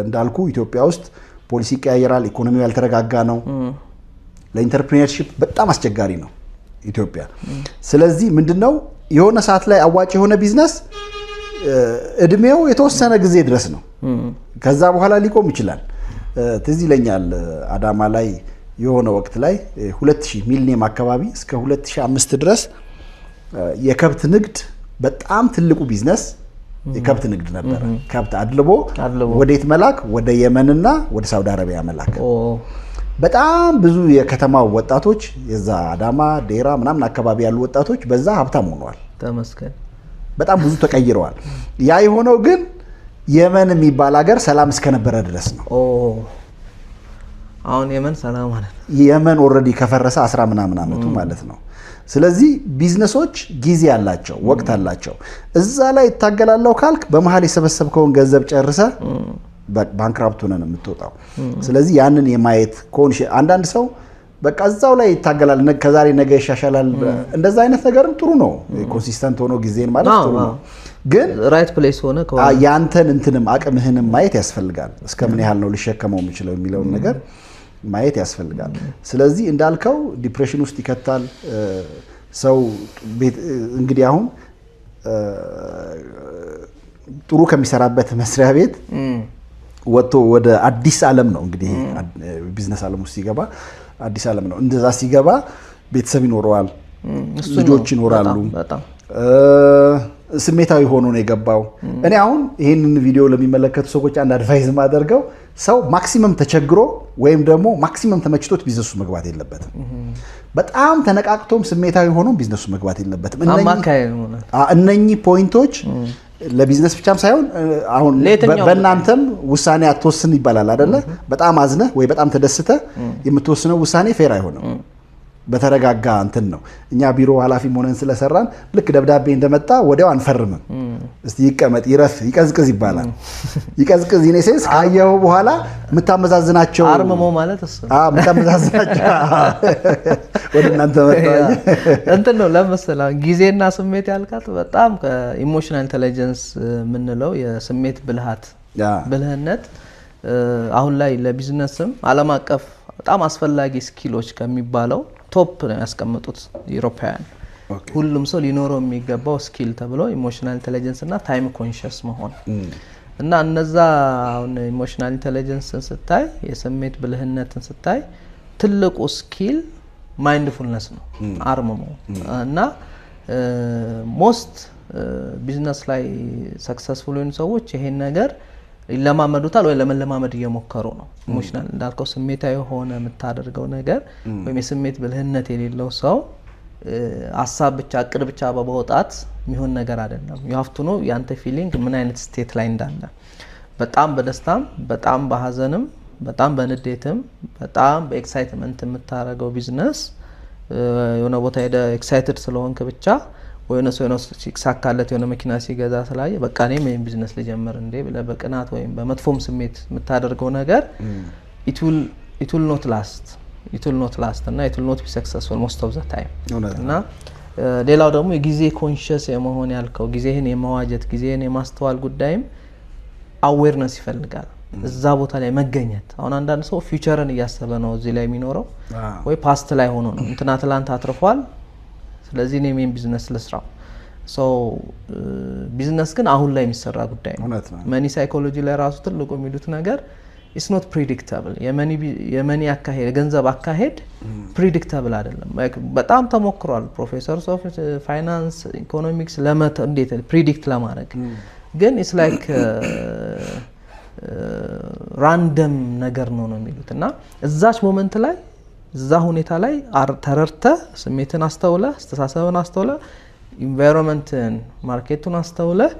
እንዳልኩ ኢትዮጵያ ውስጥ ፖሊሲ ይቀያየራል፣ ኢኮኖሚው ያልተረጋጋ ነው። ለ entrepreneurship በጣም አስቸጋሪ ነው ኢትዮጵያ። ስለዚህ ምንድነው፣ የሆነ ሰዓት ላይ አዋጭ የሆነ ቢዝነስ እድሜው የተወሰነ ጊዜ ድረስ ነው። ከዛ በኋላ ሊቆም ይችላል። ትዝ ይለኛል አዳማ ላይ የሆነ ወቅት ላይ 2000 ሚሊኒየም አካባቢ እስከ 2005 ድረስ የከብት ንግድ በጣም ትልቁ ቢዝነስ የከብት ንግድ ነበረ። ከብት አድልቦ አድልቦ ወዴት መላክ? ወደ የመንና ወደ ሳውዲ አረቢያ መላክ። በጣም ብዙ የከተማው ወጣቶች፣ የዛ አዳማ ዴራ ምናምን አካባቢ ያሉ ወጣቶች በዛ ሀብታም ሆነዋል። ተመስገን። በጣም ብዙ ተቀይረዋል። ያ የሆነው ግን የመን የሚባል ሀገር ሰላም እስከነበረ ድረስ ነው። አሁን የመን ሰላም ማለት ነው። የመን already ከፈረሰ አስራ ምናምን ዓመቱ ማለት ነው። ስለዚህ ቢዝነሶች ጊዜ አላቸው፣ ወቅት አላቸው። እዛ ላይ እታገላለሁ ካልክ በመሀል የሰበሰብከውን ገንዘብ ጨርሰህ bankrupt ሆነህ ነው የምትወጣው። ስለዚህ ያንን የማየት አንዳንድ ሰው በቃ እዛው ላይ ይታገላል፣ ከዛሬ ነገ ይሻሻላል። እንደዛ አይነት ነገርም ጥሩ ነው። Consistent ሆኖ ጊዜን ማለት ጥሩ ነው። ግን right place ሆነ ከሆነ ያንተን እንትንም አቅምህንም ማየት ያስፈልጋል። እስከ ምን ያህል ነው ሊሸከመው የሚችለው የሚለውን ነገር ማየት ያስፈልጋል። ስለዚህ እንዳልከው depression ውስጥ ይከታል ሰው። እንግዲህ አሁን ጥሩ ከሚሰራበት መስሪያ ቤት ወጥቶ ወደ አዲስ ዓለም ነው፣ እንግዲህ ቢዝነስ ዓለም ውስጥ ሲገባ አዲስ ዓለም ነው። እንደዛ ሲገባ ቤተሰብ ይኖረዋል፣ እሱ ልጆች ነው። ይኖራሉ። በጣም። ስሜታዊ ሆኖ ነው የገባው። እኔ አሁን ይህንን ቪዲዮ ለሚመለከቱ ሰዎች አንድ advice የማደርገው ሰው maximum ተቸግሮ ወይም ደግሞ maximum ተመችቶት ቢዝነሱ መግባት የለበትም። በጣም ተነቃቅቶም ስሜታዊ ሆኖ ቢዝነሱ መግባት የለበትም። አማካይ ሆነ እነኚህ point ኦች ለቢዝነስ ብቻም ሳይሆን አሁን ለየትኛውም በእናንተም ውሳኔ አትወስን ይባላል አይደለ? በጣም አዝነህ ወይ በጣም ተደስተህ የምትወስነው ውሳኔ fair አይሆንም። በተረጋጋ እንትን ነው። እኛ ቢሮ ኃላፊም ሆነን ስለሰራን ልክ ደብዳቤ እንደመጣ ወዲያው አንፈርምም። እስቲ ይቀመጥ፣ ይረፍ፣ ይቀዝቅዝ ይባላል። ይቀዝቅዝ in a sense ካየኸው በኋላ የምታመዛዝናቸው አርምሞ ማለት እሱ ነው። አዎ፣ የምታመዛዝናቸው ወደ እናንተ መጣ። እንትን ነው ለመሰለህ፣ አሁን ጊዜና ስሜት ያልካት በጣም ከ emotional intelligence የምንለው የስሜት ብልሃት ብልህነት አሁን ላይ ለቢዝነስም ዓለም አቀፍ በጣም አስፈላጊ skill ኦች ከሚባለው top ነው ያስቀምጡት ኢሮፓውያን። ሁሉም ሰው ሊኖረው የሚገባው skill ተብሎ emotional intelligence እና time conscious መሆን። እና እነዛ አሁን emotional intelligence ን ስታይ፣ የስሜት ብልህነትን ስታይ ትልቁ skill mindfulness ነው፣ አርምሞ። እና most ቢዝነስ ላይ successful የሆኑ ሰዎች ይሄን ነገር ይለማመዱታል ወይ ለመለማመድ እየሞከሩ ነው። Emotional እንዳልከው ስሜታዊ የሆነ የምታደርገው ነገር ወይም የስሜት ብልህነት የሌለው ሰው ሀሳብ ብቻ እቅድ ብቻ በማውጣት የሚሆን ነገር አይደለም። You have to know ያንተ feeling ምን አይነት state ላይ እንዳለ፣ በጣም በደስታም፣ በጣም በሀዘንም፣ በጣም በንዴትም፣ በጣም በ excitement የምታደርገው ቢዝነስ የሆነ ቦታ ሄደ excited ስለሆንክ ብቻ ወይ የሆነ ሰው የሆነ ሲሳካለት የሆነ መኪና ሲገዛ ስላየ በቃ እኔም ይሄን ቢዝነስ ልጀምር እንዴ ብለህ በቅናት ወይም በመጥፎም ስሜት የምታደርገው ነገር it will not last, it will not last እና it will not be successful most of the time። እውነት ነው። እና ሌላው ደግሞ የጊዜ conscious የመሆን ያልከው ጊዜህን የመዋጀት፣ ጊዜህን የማስተዋል ጉዳይም awareness ይፈልጋል። እዛ ቦታ ላይ መገኘት። አሁን አንዳንድ ሰው future ን እያሰበ ነው እዚህ ላይ የሚኖረው ወይ past ላይ ሆኖ ነው። እንትና ትላንት አትርፏል፣ ስለዚህ እኔም ይሄን ቢዝነስ ልስራው። So ቢዝነስ ግን አሁን ላይ የሚሰራ ጉዳይ ነው። እውነት ነው። Money psychology ላይ ራሱ ትልቁ የሚሉት ነገር it's not predictable። የ money አካሄድ፣ የገንዘብ አካሄድ predictable አይደለም። Like በጣም ተሞክሯል። Professors of finance, economics እንዴት predict ለማድረግ ግን it's like random ነገር ነው ነው የሚሉት። እና እዛች moment ላይ እዛ ሁኔታ ላይ ተረድተህ፣ ስሜትን አስተውለህ፣ አስተሳሰብን አስተውለህ፣ environment ን market ኡን አስተውለህ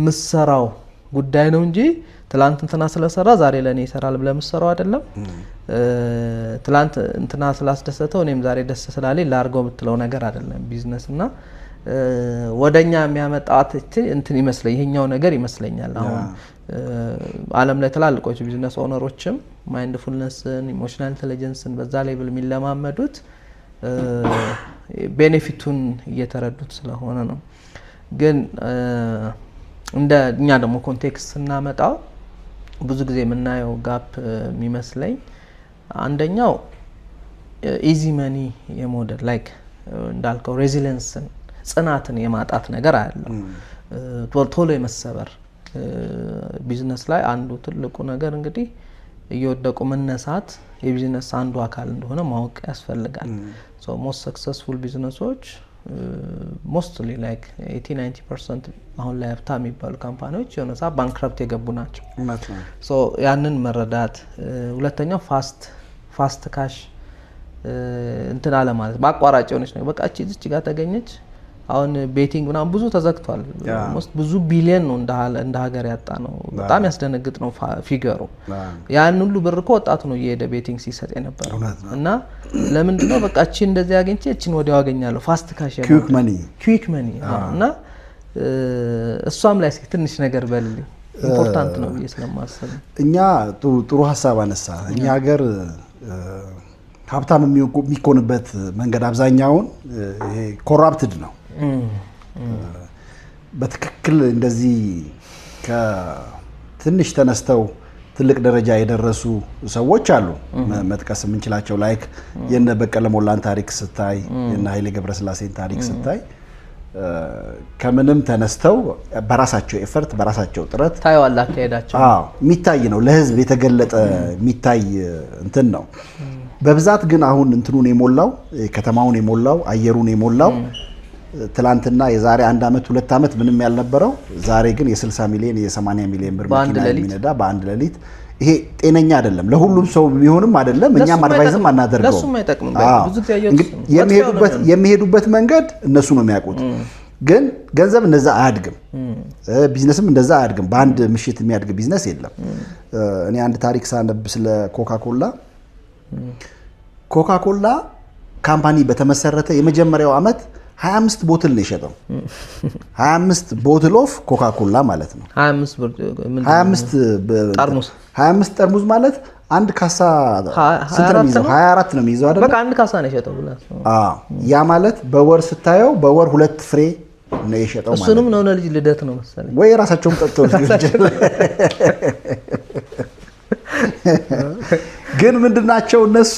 ምሰራው ጉዳይ ነው እንጂ ትላንት እንትና ስለሰራ ዛሬ ለእኔ ይሰራል ብለህ የምትሰራው አይደለም። ትላንት እንትና ስላስደሰተው እኔም ዛሬ ደስ ስላለኝ ላርገው የምትለው ነገር አይደለም። ቢዝነስ እና ወደኛ የሚያመጣት እንትን ይመስለኝ ይሄኛው ነገር ይመስለኛል። አሁን ዓለም ላይ ትላልቆቹ business owner ኦችም mindfulness ን፣ emotional intelligence ን በዛ level የሚለማመዱት benefit ኡን እየተረዱት ስለሆነ ነው። ግን እንደ እኛ ደግሞ context ስናመጣው ብዙ ጊዜ የምናየው gap የሚመስለኝ አንደኛው easy money የመውደድ፣ like እንዳልከው resilience ን፣ ጽናትን የማጣት ነገር አለው። ቶሎ የመሰበር። ቢዝነስ ላይ አንዱ ትልቁ ነገር እንግዲህ እየወደቁ መነሳት የቢዝነስ አንዱ አካል እንደሆነ ማወቅ ያስፈልጋል። Most successful business ኦች mostly like 80 90% አሁን ላይ ሀብታም የሚባሉ company ዎች የሆነ ሰዓት bankrupt የገቡ ናቸው። So ያንን መረዳት፣ ሁለተኛው fast cash እንትን አለ ማለት በአቋራጭ የሆነች ነገር፣ በቃ እቺ እዚች ጋር ተገኘች። አሁን betting ምናምን ብዙ ተዘግቷል። Almost ብዙ ቢሊየን ነው እንደ ሀገር ያጣ ነው። በጣም ያስደነግጥ ነው figure ኡ። ያን ሁሉ ብር እኮ ወጣቱ ነው እየሄደ betting ሲሰጥ የነበረው። እና ለምንድን ነው? በቃ እቺ እንደዚህ አግኝቼ እቺን ወዲያው አገኛለሁ፣ fast cash። Quick money። Quick money። እና እሷም ላይ እስኪ ትንሽ ነገር በልልኝ፣ important ነው ብዬ ስለማስብ። እኛ ጥሩ ሀሳብ አነሳ። እኛ ሀገር ሀብታም የሚኮንበት መንገድ አብዛኛውን ይሄ corrupted ነው። በትክክል እንደዚህ ከትንሽ ተነስተው ትልቅ ደረጃ የደረሱ ሰዎች አሉ መጥቀስ የምንችላቸው። Like የነ በቀለ ሞላን ታሪክ ስታይ፣ የነ ኃይሌ ገብረስላሴን ታሪክ ስታይ ከምንም ተነስተው በራሳቸው effort፣ በራሳቸው ጥረት ታየዋለህ አካሄዳቸው። አዎ፣ የሚታይ ነው። ለህዝብ የተገለጠ የሚታይ እንትን ነው። በብዛት ግን አሁን እንትኑን የሞላው፣ ከተማውን የሞላው፣ አየሩን የሞላው፣ ትላንትና የዛሬ አንድ ዓመት 2 ዓመት ምንም ያልነበረው ዛሬ ግን የ60 ሚሊዮን የ80 ሚሊዮን ብር በአንድ መኪና ሌሊት። የሚነዳ በአንድ ሌሊት፣ ይሄ ጤነኛ አይደለም። ለሁሉም ሰው የሚሆንም አይደለም። እኛም ለሱም advise ም አይጠቅምም። አናደርገውም። ለሱም አይጠቅምም። አዎ። ብዙ ጊዜ ያየሁት እንግዲህ እሱ ነው። የሚሄዱበት መንገድ እነሱ ነው የሚያውቁት። ግን ገንዘብ እንደዛ አያድግም። ቢዝነስም እንደዛ አያድግም። በአንድ ምሽት የሚያድግ ቢዝነስ የለም። እኔ አንድ ታሪክ ሳነብ ስለ ኮካኮላ፣ ኮካኮላ company በተመሰረተ የመጀመሪያው ዓመት 25 bottle ነው የሸጠው። 25 bottle of ኮካኮላ ማለት ነው። 25 ብር ምንድን ነው? 25 ጠርሙስ። 25 ጠርሙስ ማለት አንድ ካሳ ስንት ነው 24 የሚይዘው? ነው? 24 ነው የሚይዘው አይደል? በቃ አንድ ካሳ ነው የሸጠው ብለህ ነው። አዎ። ያ ማለት በወር ስታየው በወር ሁለት ፍሬ ነው የሸጠው ማለት እሱንም ነው ለልጅ ልደት ነው መሰለኝ። ወይ የራሳቸውም ጠጥተው ሊሆን ይችላል። ግን ምንድናቸው፣ እነሱ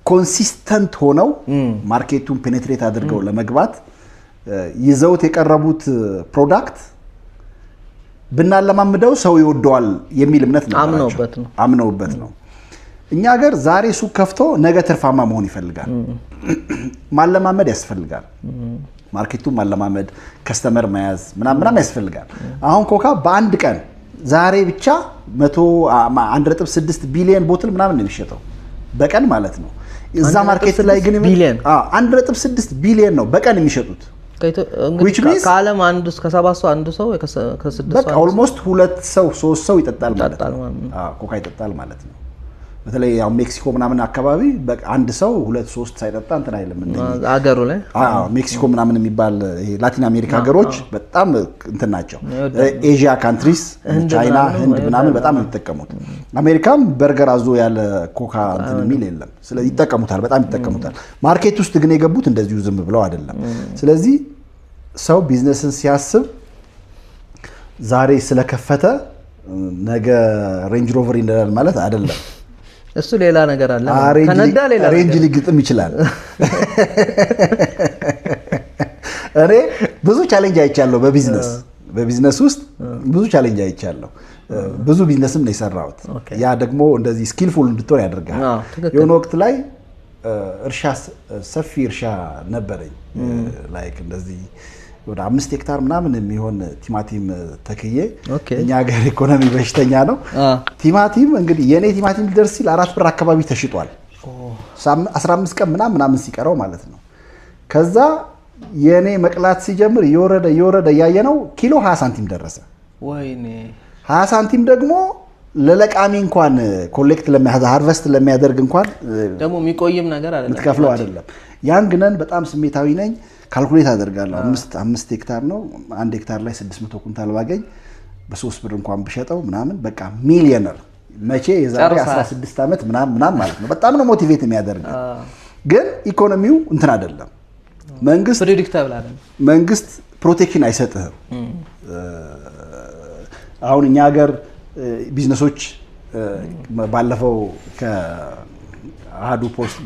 consistent ሆነው market ኡን penetrate አድርገው ለመግባት ይዘውት የቀረቡት product ብናለማምደው ሰው ይወደዋል የሚል እምነት ነበራቸው። አምነውበት ነው። አምነውበት ነው። እኛ ሀገር ዛሬ ሱቅ ከፍቶ ነገ ትርፋማ መሆን ይፈልጋል። ማለማመድ ያስፈልጋል። Market ኡን ማለማመድ፣ customer መያዝ ምናምን ምናምን ያስፈልጋል። አሁን ኮካ በአንድ ቀን ዛሬ ብቻ 1.6 ቢሊዮን bottle ምናምን ነው የሚሸጠው በቀን ማለት ነው። እዛ market ላይ ግን ቢሊዮን? አዎ፣ 1.6 ቢሊዮን ነው በቀን የሚሸጡት። እንግዲህ Which means ከዓለም አንዱ ከሰባት ሰው አንዱ ሰው ወይ ከስድስት በቃ ሰው አንዱ ሰው almost ሁለት ሰው ሶስት ሰው ይጠጣል ማለት ይጠጣል ነው። ማለት ነው። አዎ፣ ኮካ ይጠጣል ማለት ነው። በተለይ ያው ሜክሲኮ ምናምን አካባቢ በቃ አንድ ሰው ሁለት ሶስት ሳይጠጣ እንትን አይልም። እንደዚህ አገሩ ላይ። አዎ፣ ሜክሲኮ ምናምን የሚባል ይሄ ላቲን አሜሪካ ሀገሮች በጣም እንትን ናቸው። ኤዥያ countries፣ ቻይና፣ ምናምን ህንድ ምናምን በጣም ነው የሚጠቀሙት። አሜሪካም በርገር አዞ ያለ ኮካ እንትን የሚል የለም። ስለዚህ ይጠቀሙታል፣ በጣም ይጠቀሙታል። Market ውስጥ ግን የገቡት እንደዚሁ ዝም ብለው አይደለም። ስለዚህ ሰው ቢዝነስን ሲያስብ ዛሬ ስለከፈተ ነገ ሬንጅ ሮቨር ይነዳል ማለት አይደለም። እሱ ሌላ ነገር አለ። ከነዳ ሌላ ሬንጅ ነገር። ሊግጥም ይችላል። እኔ ብዙ challenge አይቻለሁ። በቢዝነስ ውስጥ ብዙ challenge አይቻለሁ። ብዙ ቢዝነስም ነው የሰራሁት። ያ ደግሞ እንደዚህ skillful እንድትሆን ያደርጋል። አዎ፣ ትክክል። የሆነ ወቅት ላይ እርሻ፣ ሰፊ እርሻ ነበረኝ። Like እንደዚህ ወደ 5 ሄክታር ምናምን የሚሆን ቲማቲም ተክዬ እኛ ሀገር ኢኮኖሚ በሽተኛ ነው። ቲማቲም እንግዲህ የእኔ ቲማቲም ሊደርስ ሲል 4 ብር አካባቢ ተሽጧል። 15 ቀን ምናምን ምናምን ሲቀረው ማለት ነው። ከዛ የእኔ መቅላት ሲጀምር እየወረደ እየወረደ እያየ ነው ኪሎ 20 ሳንቲም ደረሰ። ወይኔ። 20 ሳንቲም ደግሞ ለለቃሚ እንኳን collect harvest ለሚያደርግ እንኳን ደግሞ የሚቆይም ነገር አይደለም። የምትከፍለው አይደለም። Young ነን፣ በጣም ስሜታዊ ነኝ። Calculate አደርጋለሁ። 5 ሄክታር ነው። 1 ሄክታር ላይ 600 ኩንታል ባገኝ፣ በ3 ብር እንኳን ብሸጠው ምናምን በቃ ሚሊዮነር። መቼ? የዛሬ ጨርሰሃል። 16 ዓመት ምናምን ምናምን ማለት ነው። በጣም ነው motivate የሚያደርግ። ግን ኢኮኖሚው እንትን አይደለም። መንግስት Predictable አይደለም። መንግስት protection አይሰጥህም። አሁን እኛ ሀገር ቢዝነሶች ባለፈው ከአህዱ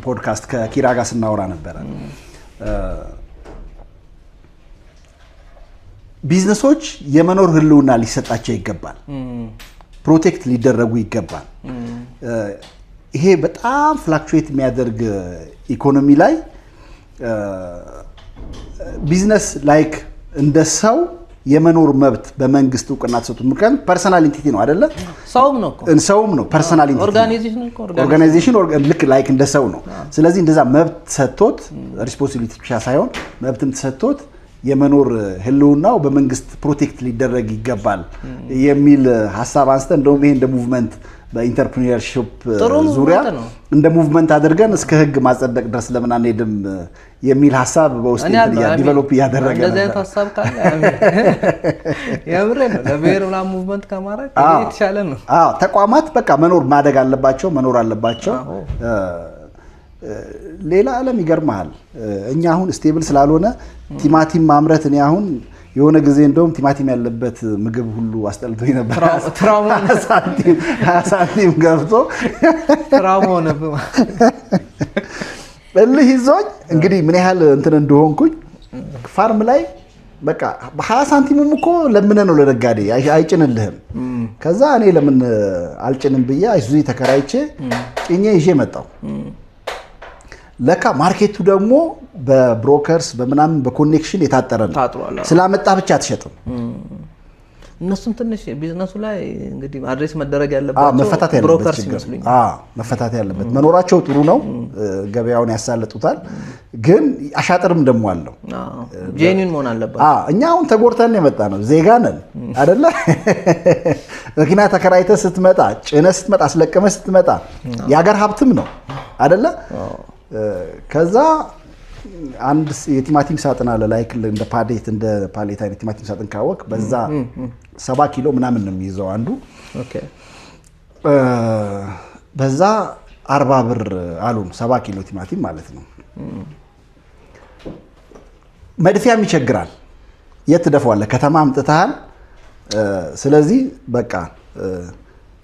ፖድካስት ከኪራ ጋር ስናወራ ነበረ። ቢዝነሶች የመኖር ህልውና ሊሰጣቸው ይገባል። Protect ሊደረጉ ይገባል። ይሄ በጣም fluctuate የሚያደርግ ኢኮኖሚ ላይ business like እንደ ሰው የመኖር መብት በመንግስት እውቅና ተሰጥቶ፣ ምክንያቱም personal entity ነው አይደለ? ሰውም ነው እኮ። ሰውም ነው፣ personal entity ነው። Organization እኮ Organization ልክ like እንደ ሰው ነው። ስለዚህ እንደዛ መብት ሰጥቶት፣ responsibility ብቻ ሳይሆን መብትም ተሰጥቶት የመኖር ህልውናው በመንግስት protect ሊደረግ ይገባል የሚል ሀሳብ አንስተን እንደውም ይሄ እንደ movement በ entrepreneurship ጥሩ ዙሪያ movement ነው። እንደ movement አድርገን እስከ ህግ ማጸደቅ ድረስ ለምን አንሄድም የሚል ሀሳብ በውስጥ እኔ አለሁ። I mean፣ develop እያደረገ እንደዚህ አይነት ነበር። ሀሳብ ካለ I mean፣ የምሬን ነው። ለብሔር ምናምን movement ከማድረግ ይሄ የተሻለ ነው። አዎ፣ ተቋማት በቃ መኖር ማደግ አለባቸው፣ መኖር አለባቸው። ሌላ ዓለም ይገርመሃል። እኛ አሁን stable ስላልሆነ ቲማቲም ማምረት እኔ አሁን የሆነ ጊዜ እንደውም ቲማቲም ያለበት ምግብ ሁሉ አስጠልቶኝ ነበር። Trauma 20 ሳንቲም ገብቶ Trauma ሆነብህ ማለት። እልህ ይዞኝ እንግዲህ ምን ያህል እንትን እንደሆንኩኝ farm ላይ በቃ በ20 ሳንቲሙም እኮ ለምነ ነው ለነጋዴ አይጭንልህም። ከዛ እኔ ለምን አልጭንም ብዬ አይሱዙ ተከራይቼ ጭኜ ይዤ መጣሁ። ለካ market ኡ ደግሞ በ brokers በምናምን በ connection የታጠረ ነው። ታጥሯል። አዎ። ስላመጣ ብቻ አትሸጥም። እነሱም ትንሽ ቢዝነሱ ላይ እንግዲህ address መደረግ አዎ፣ ያለባቸው መፈታት ያለበት brokers ችግር ይመስሉኛል። አዎ፣ መፈታት ያለበት። መኖራቸው ጥሩ ነው፣ ገበያውን ያሳልጡታል። ግን አሻጥርም ደግሞ አለው። Genuine መሆን አለባት። አዎ፣ እኛ አሁን ተጎድተን የመጣ ነው፣ ዜጋ ነን አደለ? መኪና ተከራይተህ ስትመጣ፣ ጭነህ ስትመጣ፣ አስለቅመህ ስትመጣ የሀገር ሀብትም ነው አደለ? ከዛ አንድ የቲማቲም ሳጥን አለ፣ like እንደ pallet፣ እንደ pallet አይነት ቲማቲም ሳጥን ካወቅ በዛ 70 ኪሎ ምናምን ነው የሚይዘው አንዱ። በዛ 40 ብር አሉን፣ 70 ኪሎ ቲማቲም ማለት ነው። መድፊያም ይቸግራል። የት ትደፋዋለህ? ከተማ አምጥተሃል። ስለዚህ በቃ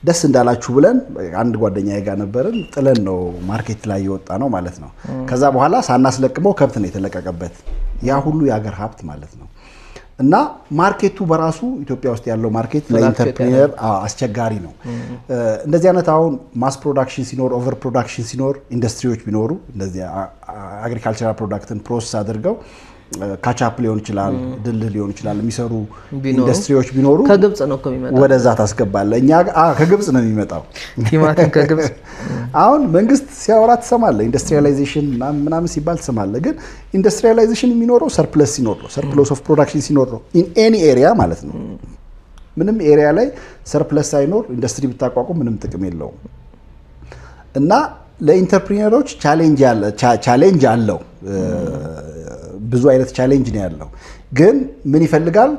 ደስ እንዳላችሁ ብለን አንድ ጓደኛዬ ጋር ነበርን፣ ጥለን ነው market ላይ የወጣ ነው ማለት ነው። ከዛ በኋላ ሳናስለቅመው ከብት ነው የተለቀቀበት። ያ ሁሉ የሀገር ሀብት ማለት ነው። እና market ኡ በራሱ ኢትዮጵያ ውስጥ ያለው market ለ entrepreneur አስቸጋሪ ነው። እንደዚህ አይነት አሁን mass production ሲኖር፣ over production ሲኖር፣ ኢንዱስትሪዎች ቢኖሩ፣ እንደዚህ agricultural product ን process አድርገው ካቻፕ ሊሆን ይችላል፣ ድልህ ሊሆን ይችላል የሚሰሩ ቢኖሩ። ኢንዱስትሪዎች ቢኖሩ ከግብፅ ነው እኮ የሚመጣው። ወደዛ ታስገባለህ። እኛ ከግብፅ ነው የሚመጣው። ቲማቲም ከግብፅ። አሁን መንግስት ሲያወራ ትሰማለህ። Industrialization ምናምን ምናምን ሲባል ትሰማለህ። ግን industrialization የሚኖረው surplus ሲኖር ነው። Surplus of production ሲኖር ነው። In any area ማለት ነው። ምንም area ላይ surplus ሳይኖር ኢንዱስትሪ ብታቋቁም ምንም ጥቅም የለውም። እና ለ entrepreneur ኦች challenge አለው። ብዙ አይነት challenge ነው ያለው። ግን ምን ይፈልጋል?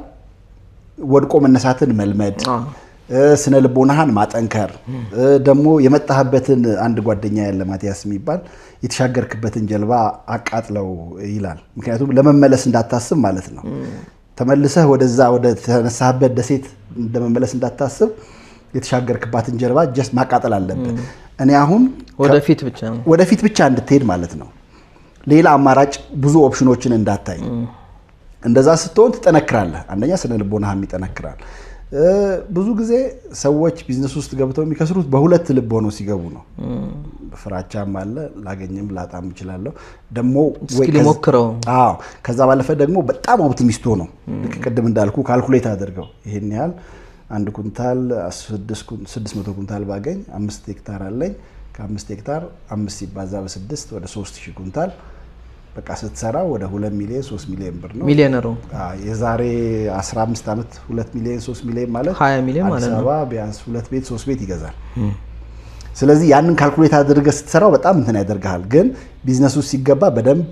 ወድቆ መነሳትን መልመድ፣ ስነ ልቦናህን ማጠንከር፣ ደግሞ የመጣህበትን፣ አንድ ጓደኛ ያለ ማቲያስ የሚባል፣ የተሻገርክበትን ጀልባ አቃጥለው ይላል። ምክንያቱም ለመመለስ እንዳታስብ ማለት ነው። ተመልሰህ ወደዛ ወደ ተነሳህበት ደሴት ለመመለስ እንዳታስብ የተሻገርክባትን ጀልባ just ማቃጠል አለብህ። እኔ አሁን ወደፊት ብቻ ነው። ወደፊት ብቻ እንድትሄድ ማለት ነው። ሌላ አማራጭ ብዙ option ኦችን እንዳታይ። እንደዛ ስትሆን ትጠነክራለህ። አንደኛ ስነ ልቦናህም ይጠነክራል። ብዙ ጊዜ ሰዎች ቢዝነስ ውስጥ ገብተው የሚከስሩት በሁለት ልብ ሆነው ሲገቡ ነው። ፍራቻም አለ፣ ላገኝም ላጣም እችላለሁ። ደግሞ እስኪ ወይ ልሞክረው። አዎ፣ ከዛ ባለፈ ደግሞ በጣም optimist ሆነው ልክ ቅድም እንዳልኩ calculate አድርገው ይሄን ያህል 1 ኩንታል 600 ኩንታል ባገኝ፣ 5 ሄክታር አለኝ፣ ከ5 ሄክታር 5 ሲባዛ በ6 ወደ 3000 ኩንታል በቃ ስትሰራ ወደ 2 ሚሊዮን 3 ሚሊዮን ብር ነው። ሚሊዮነሩ። የዛሬ 15 ዓመት 2 ሚሊዮን 3 ሚሊዮን ማለት 20 ሚሊዮን ማለት አዲስ አበባ ቢያንስ ሁለት ቤት ሶስት ቤት ይገዛል። ስለዚህ ያንን calculate አድርገህ ስትሰራው በጣም እንትን ያደርግሃል። ግን ቢዝነሱ ሲገባ በደንብ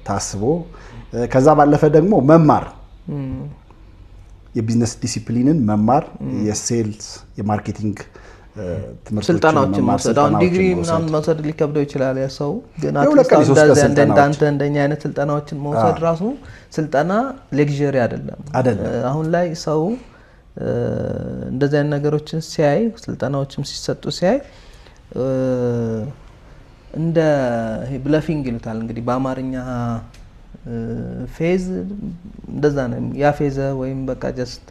ታስቦ፣ ከዛ ባለፈ ደግሞ መማር፣ የ business discipline ን መማር፣ የ sales፣ የ marketing ትምህርቶችን ስልጠናዎችን መማር፣ መውሰድ። አሁን ዲግሪ ስልጠናዎችን መውሰድ። ምናምን መውሰድ ሊከብደው ይችላል ያ ሰው፣ ግን የሁለት ቀን የሶስት ቀን ስልጠናዎች። እንዳንተ እንደኛ አይነት ስልጠናዎችን መውሰድ ራሱ ስልጠና luxury አይደለም። አይደለም። አሁን ላይ ሰው እንደዚህ አይነት ነገሮችን ሲያይ፣ ስልጠናዎችም ሲሰጡ ሲያይ እንደ ይሄ bluffing ይሉታል እንግዲህ በአማርኛ፣ ፌዝ እንደዛ ነው። ያፌዘ ወይም በቃ just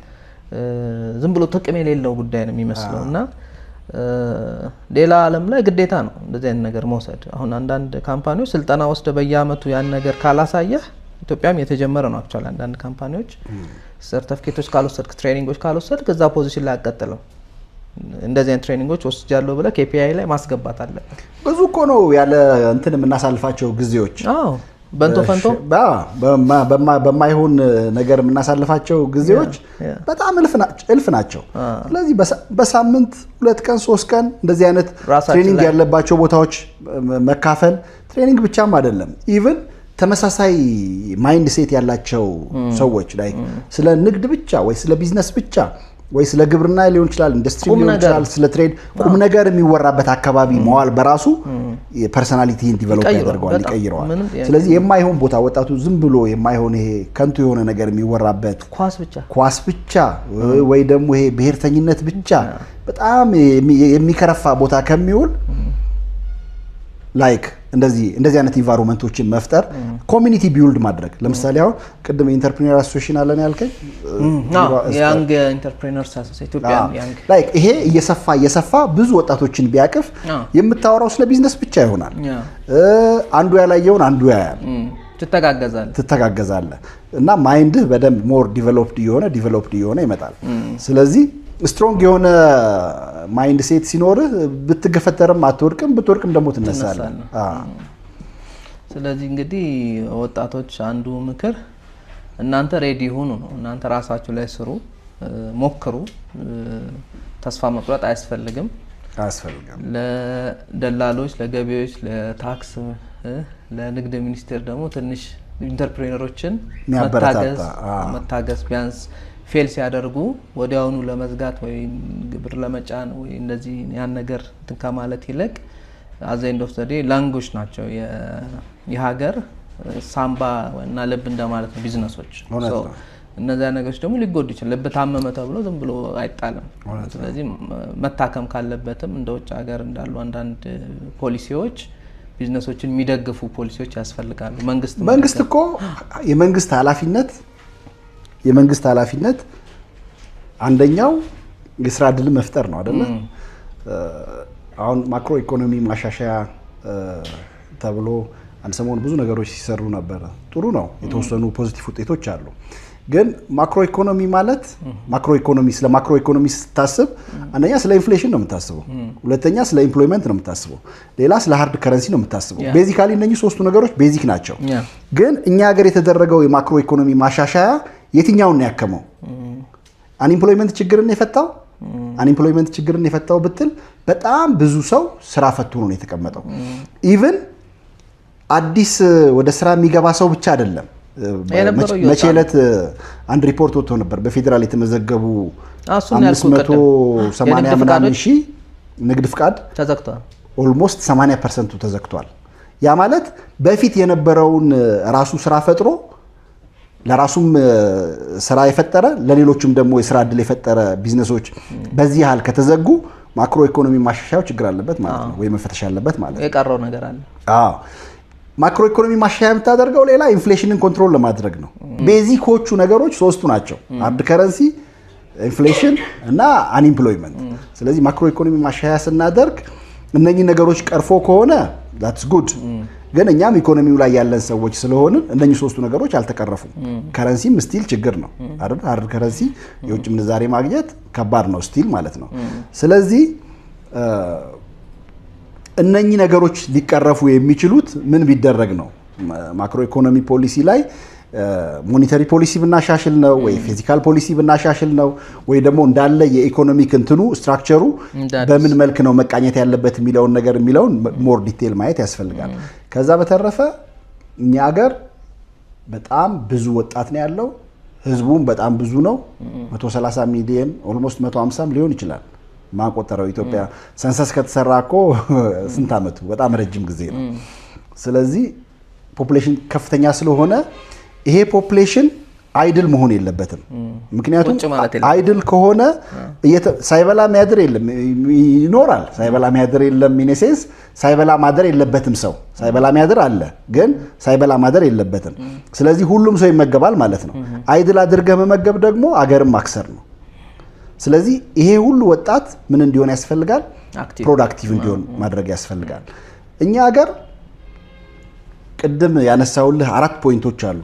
ዝም ብሎ ጥቅም የሌለው ጉዳይ ነው የሚመስለው። እና ሌላ ዓለም ላይ ግዴታ ነው እንደዚህ አይነት ነገር መውሰድ። አሁን አንዳንድ company ዎች ስልጠና ወስደ በየአመቱ ያን ነገር ካላሳየህ፣ ኢትዮጵያም የተጀመረ ነው actually፣ አንዳንድ company ዎች ሰርተፍኬቶች ካልወሰድክ፣ training ኦች ካልወሰድክ እዛ position ላይ አቀጥልም። እንደዚህ አይነት training ኦች ወስጃለሁ ብለህ KPI ላይ ማስገባት አለብህ። ብዙ እኮ ነው ያለ እንትን የምናሳልፋቸው ጊዜዎች። አዎ፣ በንቶ ፈንቶ። በማይሆን ነገር የምናሳልፋቸው ጊዜዎች በጣም እልፍ ናቸው። ስለዚህ በሳምንት 2 ቀን 3 ቀን እንደዚህ አይነት ራሳችን training ላይ ያለባቸው ቦታዎች መካፈል፣ training ብቻም አይደለም፣ even ተመሳሳይ mindset ያላቸው ሰዎች ላይ ስለ ንግድ ብቻ ወይ ስለ ቢዝነስ ብቻ ወይ ስለ ግብርና ሊሆን ይችላል፣ ኢንዱስትሪ ቁም ሊሆን ነገር። ይችላል፣ ስለ trade ቁም ነገር የሚወራበት አካባቢ መዋል በራሱ የ personality ን develop ይቀይረዋል፣ ያደርገዋል፣ በጣም። ይቀይረዋል። ምንም ጥያቄ ስለዚህ የማይሆን ቦታ ወጣቱ ዝም ብሎ የማይሆን ይሄ ከንቱ የሆነ ነገር የሚወራበት ኳስ ብቻ፣ ኳስ ብቻ ወይ ደግሞ ይሄ ብሔርተኝነት ብቻ በጣም የሚከረፋ ቦታ ከሚውል like እንደዚህ አይነት environment ኦችን መፍጠር፣ community build ማድረግ። ለምሳሌ አሁን ቅድም entrepreneur association አለን ያልከኝ Young Entrepreneurs Ethiopian Young like ይሄ እየሰፋ እየሰፋ ብዙ ወጣቶችን ቢያቅፍ የምታወራው ስለ ቢዝነስ ብቻ ይሆናል። አንዱ ያላየውን አንዱ ያያል። ትተጋገዛለህ። ትተጋገዛለህ እና mind ህ በደንብ more developed እየሆነ ይመጣል። ስለዚህ strong የሆነ mindset ሲኖርህ ብትገፈተርም አትወድቅም፣ ብትወድቅም ደግሞ ትነሳለህ። ትነሳለህ። ስለዚህ እንግዲህ ወጣቶች አንዱ ምክር እናንተ ready ሁኑ ነው። እናንተ ራሳችሁ ላይ ስሩ፣ ሞክሩ። ተስፋ መቁረጥ አያስፈልግም። አያስፈልግም። ለደላሎች፣ ለገቢዎች፣ ለታክስ፣ ለንግድ ሚኒስቴር ደግሞ ትንሽ entrepreneur ኦችን የሚያበረታታ፣ መታገዝ መታገስ፣ ቢያንስ fail ሲያደርጉ ወዲያውኑ ለመዝጋት ወይ ግብር ለመጫን ወይ እንደዚህ ያን ነገር እንትን ከማለት ይልቅ at the end of the day lung ኦች ናቸው፣ የሀገር ሳምባ እና ልብ እንደማለት ነው ቢዝነሶች። እውነት So ነው። እነዚያ ነገሮች ደግሞ ሊጎዱ ይችላል። ልብ ታመመ ተብሎ ዝም ብሎ አይጣልም። ስለዚህ መታከም ካለበትም እንደ ውጭ ሀገር እንዳሉ አንዳንድ ፖሊሲዎች፣ ቢዝነሶችን የሚደግፉ ፖሊሲዎች ያስፈልጋሉ። መንግስት መንግስት እኮ የመንግስት ኃላፊነት አንደኛው የስራ እድል መፍጠር ነው አይደለ? አሁን macro economy ማሻሻያ ተብሎ አንድ ሰሞን ብዙ ነገሮች ሲሰሩ ነበረ። ጥሩ ነው፣ የተወሰኑ positive ውጤቶች አሉ። ግን macro economy ማለት macro economy ስለ macro economy ስታስብ አንደኛ ስለ inflation ነው የምታስበው፣ ሁለተኛ ስለ employment ነው የምታስበው፣ ሌላ ስለ hard currency ነው የምታስበው። Basically እነኚህ ሶስቱ ነገሮች basic ናቸው። ግን እኛ ሀገር የተደረገው የ macro economy ማሻሻያ የትኛውን ነው ያከመው? Unemployment ችግርን የፈታው? Unemployment ችግርን የፈታው ብትል በጣም ብዙ ሰው ስራ ፈቶ ነው የተቀመጠው። Even አዲስ ወደ ስራ የሚገባ ሰው ብቻ አይደለም። የነበረው እየወጣ መቼ ዕለት አንድ ሪፖርት ወጥቶ ነበር። በፌዴራል የተመዘገቡ እሱን ያልኩህ ቅድም። 580 የንግድ ምናምን ፍቃዶች ሺህ ንግድ ፍቃድ ተዘግተዋል። Almost 80% ቱ ተዘግቷል። ያ ማለት በፊት የነበረውን ራሱ ስራ ፈጥሮ ለራሱም ስራ የፈጠረ ለሌሎችም ደግሞ የስራ እድል የፈጠረ ቢዝነሶች በዚህ ያህል ከተዘጉ macro economy ማሻሻያው ችግር አለበት ማለት ነው፣ ወይ መፈተሽ አለበት ማለት ነው። የቀረው ነገር አለ። አዎ፣ macro economy ማሻሻያ የምታደርገው ሌላ inflation ን control ለማድረግ ነው። Basic ኦቹ ነገሮች ሶስቱ ናቸው፣ hard currency፣ inflation እና unemployment። ስለዚህ macro economy ማሻሻያ ስናደርግ እነኚህ ነገሮች ቀርፎ ከሆነ that's good። ግን እኛም ኢኮኖሚው ላይ ያለን ሰዎች ስለሆንን እነኚህ ሶስቱ ነገሮች አልተቀረፉም። Currency ም still ችግር ነው አይደል? Hard currency የውጭ ምንዛሬ ማግኘት ከባድ ነው still ማለት ነው። ስለዚህ እነኚህ ነገሮች ሊቀረፉ የሚችሉት ምን ቢደረግ ነው? Macro economy policy ላይ monetary policy ብናሻሽል ነው ወይ fiscal policy ብናሻሽል ነው ወይ ደግሞ እንዳለ የ economic እንትኑ structure ኡ በምን መልክ ነው መቃኘት ያለበት የሚለውን ነገር የሚለውን more detail ማየት ያስፈልጋል። ከዛ በተረፈ እኛ ሀገር በጣም ብዙ ወጣት ነው ያለው። ህዝቡም በጣም ብዙ ነው። 130 ሚሊዮን፣ almost 150 ሊሆን ይችላል። ማን ቆጠረው? ኢትዮጵያ census ከተሰራ እኮ ስንት አመቱ? በጣም ረጅም ጊዜ ነው። ስለዚህ population ከፍተኛ ስለሆነ ይሄ population idle መሆን የለበትም። ምክንያቱም idle ከሆነ ሳይበላ ሚያድር የለም፣ ይኖራል። ሳይበላ ሚያድር የለም። In a sense ሳይበላ ማደር የለበትም። ሰው ሳይበላ ሚያድር አለ፣ ግን ሳይበላ ማደር የለበትም። ስለዚህ ሁሉም ሰው ይመገባል ማለት ነው። Idle አድርገህ መመገብ ደግሞ አገርም ማክሰር ነው። ስለዚህ ይሄ ሁሉ ወጣት ምን እንዲሆን ያስፈልጋል? Productive እንዲሆን ማድረግ ያስፈልጋል። እኛ ሀገር ቅድም ያነሳሁልህ አራት point ኦች አሉ።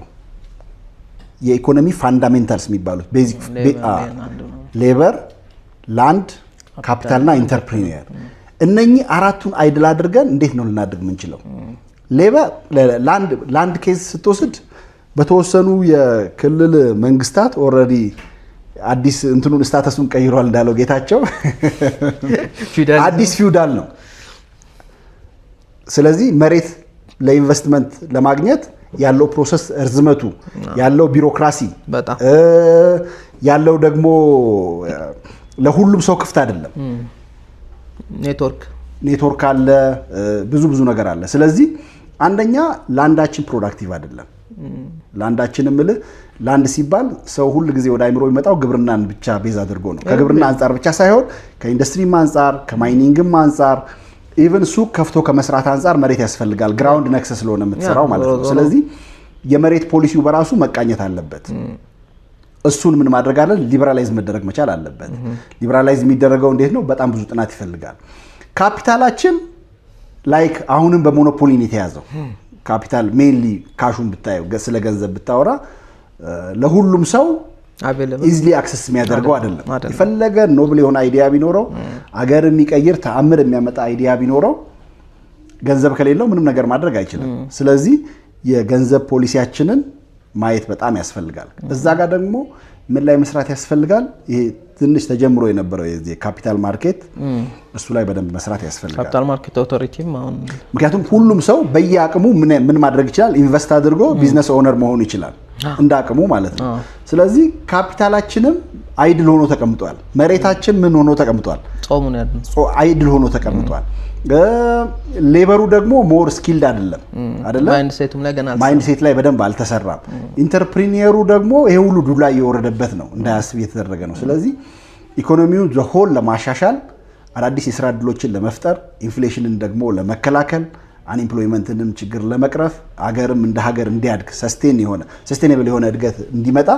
የኢኮኖሚ fundamentals የሚባሉት basic labor፣ land፣ capital ና entrepreneur። እነኚህ አራቱን idle አድርገን እንዴት ነው ልናድግ የምንችለው? Labor land case ስትወስድ በተወሰኑ የክልል መንግስታት already አዲስ እንትኑን status ኡን ቀይሯል፣ እንዳለው ጌታቸው አዲስ ፊውዳል ነው። ስለዚህ መሬት ለኢንቨስትመንት ለማግኘት ያለው process እርዝመቱ፣ ያለው ቢሮክራሲ ያለው ደግሞ ለሁሉም ሰው ክፍት አይደለም። ኔትወርክ ኔትወርክ አለ፣ ብዙ ብዙ ነገር አለ። ስለዚህ አንደኛ land ኣችን productive አይደለም። Land ኣችን እምልህ land ሲባል ሰው ሁል ጊዜ ወደ አይምሮ የሚመጣው ግብርናን ብቻ base አድርጎ ነው። ከግብርና አንጻር ብቻ ሳይሆን ከኢንዱስትሪም አንጻር፣ ከ mining ም አንጻር፣ even ሱቅ ከፍቶ ከመስራት አንጻር መሬት ያስፈልጋል። Ground ነክሰህ ስለሆነ የምትሰራው ማለት ነው። ስለዚህ የመሬት ፖሊሲው በራሱ መቃኘት አለበት። እሱን ምን ማድረግ አለ? Liberalize መደረግ መቻል አለበት። Liberalize የሚደረገው እንዴት ነው? በጣም ብዙ ጥናት ይፈልጋል። ካፒታላችን like አሁንም በ monopoly ነው የተያዘው። ካፒታል mainly cash ኡን ብታየው፣ ስለ ገንዘብ ብታወራ ለሁሉም ሰው easily access የሚያደርገው አይደለም። የፈለገ noble የሆነ idea ቢኖረው፣ አገር የሚቀይር ተአምር የሚያመጣ idea ቢኖረው ገንዘብ ከሌለው ምንም ነገር ማድረግ አይችልም። ስለዚህ የገንዘብ ፖሊሲያችንን ማየት በጣም ያስፈልጋል። እዛ ጋር ደግሞ ምን ላይ መስራት ያስፈልጋል? ይሄ ትንሽ ተጀምሮ የነበረው የዚህ capital market እሱ ላይ በደንብ መስራት ያስፈልጋል። Capital market authority ም አሁን ምክንያቱም ሁሉም ሰው በየአቅሙ ምን ማድረግ ይችላል? Invest አድርጎ business owner መሆን ይችላል፣ እንደ አቅሙ ማለት ነው። ስለዚህ ካፒታላችንም idle ሆኖ ተቀምጧል። መሬታችን ምን ሆኖ ተቀምጧል? ጾሙን ያድን Idle ሆኖ ተቀምጧል። Labor ኡ ደግሞ more skilled አይደለም አይደለም። Mindset ኡም ላይ ገና Mindset ላይ በደንብ አልተሰራም። Entrepreneur ኡ ደግሞ ይሄ ሁሉ ዱላ እየወረደበት ነው፣ እንዳያስብ እየተደረገ ነው። ስለዚህ ኢኮኖሚውን the whole ለማሻሻል፣ አዳዲስ የስራ እድሎችን ለመፍጠር፣ inflation ን ደግሞ ለመከላከል፣ unemployment ንም ችግር ለመቅረፍ፣ አገርም እንደ ሀገር እንዲያድግ sustain የሆነ sustainable የሆነ እድገት እንዲመጣ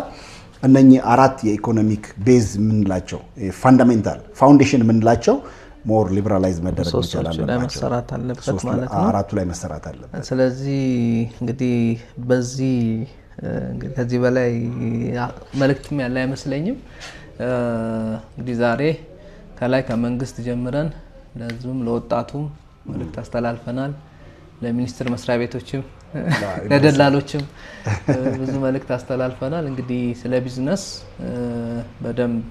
እነኚህ አራት የ economic base የምንላቸው፣ fundamental foundation የምንላቸው more liberalize መደረግ መቻል ሶስቶቹ ላይ አለባቸው። መሰራት አለበት ማለት ነው። አራቱ ላይ መሰራት አለበት። ስለዚህ እንግዲህ በዚህ እንግዲህ ከዚህ በላይ መልእክትም ያለ አይመስለኝም። እንግዲህ ዛሬ ከላይ ከመንግስት ጀምረን ለህዝቡም ለወጣቱም መልእክት አስተላልፈናል። ለሚኒስቴር መስሪያ ቤቶችም ለደላሎችም ብዙ መልእክት አስተላልፈናል። እንግዲህ ስለ ቢዝነስ በደንብ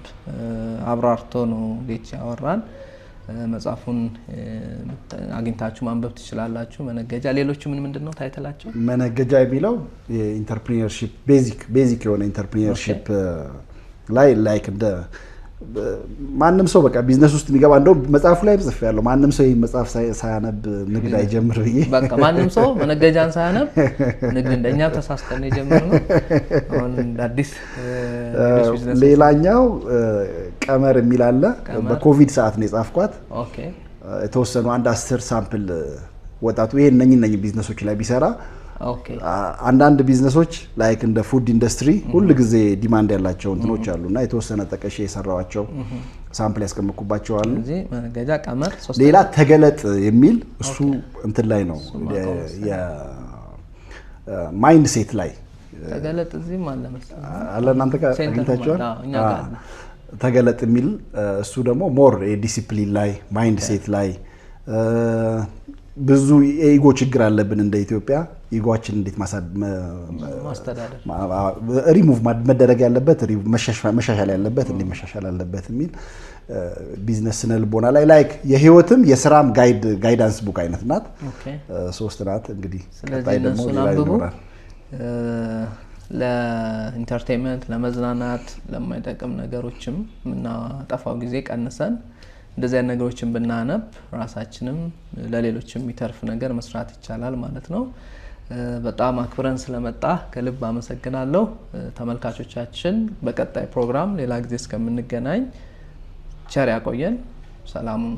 አብራርቶ ነው ጌች ያወራን። መጽሐፉን አግኝታችሁ ማንበብ ትችላላችሁ። መነገጃ፣ ሌሎቹ ምን ምንድን ነው title ኣቸው? መነገጃ የሚለው የ entrepreneurship basic የሆነ entrepreneurship ላይ like እንደ ማንም ሰው በቃ ቢዝነስ ውስጥ የሚገባ፣ እንደውም መጽሐፉ ላይ ጽፌያለሁ። ማንም ሰው ይህ መጽሐፍ ሳያነብ ንግድ አይጀምር ብዬ። በቃ ማንም ሰው መነገጃን ሳያነብ ንግድ እንደኛ ተሳስተን የጀመርነው አሁን እንደ አዲስ ሌሎች ቢዝነስ ሌላኛው ቀመር የሚል አለ። በኮቪድ ሰዓት ነው የጻፍኳት። የተወሰኑ አንድ 10 sample ወጣቱ ይሄ እነኝህ ቢዝነሶች ላይ ቢሰራ፣ አንዳንድ ቢዝነሶች like እንደ food industry ሁል ጊዜ demand ያላቸው እንትኖች አሉ እና የተወሰነ ጠቀሼ የሰራኋቸው sample ያስቀመጥኩባቸው አሉ። ስለዚህ መነገጃ፣ ቀመር፣ ሶስት። ሌላ ተገለጥ የሚል እሱ እንትን ላይ ነው፣ የ mindset ላይ። ተገለጥ እዚህም አለ መሰለኝ። አለ፣ እናንተ ጋር Center አግኝታችኋል? አለ፣ አዎ፣ እኛ ጋር አለ። ተገለጥ የሚል እሱ ደግሞ more የ discipline ላይ፣ mindset ላይ። ብዙ የ ego ችግር አለብን እንደ ኢትዮጵያ። Ego ኣችን እንዴት ማስተዳደር፣ ሪሙቭ መደረግ ያለበት፣ መሻሻል ያለበት እንዴት መሻሻል አለበት የሚል ቢዝነስ ስነ ልቦና ላይ like የህይወትም የስራም guidance book አይነት ናት። ሶስት ናት እንግዲህ። ስለዚህ ቀጣይ ደግሞ እነሱን ሌላ አንብቡ። ይኖራል። ለ entertainment፣ ለመዝናናት፣ ለማይጠቅም ነገሮችም የምናጠፋው ጊዜ ቀንሰን እንደዚህ አይነት ነገሮችን ብናነብ ራሳችንም ለሌሎችም የሚተርፍ ነገር መስራት ይቻላል ማለት ነው። በጣም አክብረን ስለመጣ ከልብ አመሰግናለሁ። ተመልካቾቻችን፣ በቀጣይ ፕሮግራም ሌላ ጊዜ እስከምንገናኝ ቸር ያቆየን። ሰላሙን።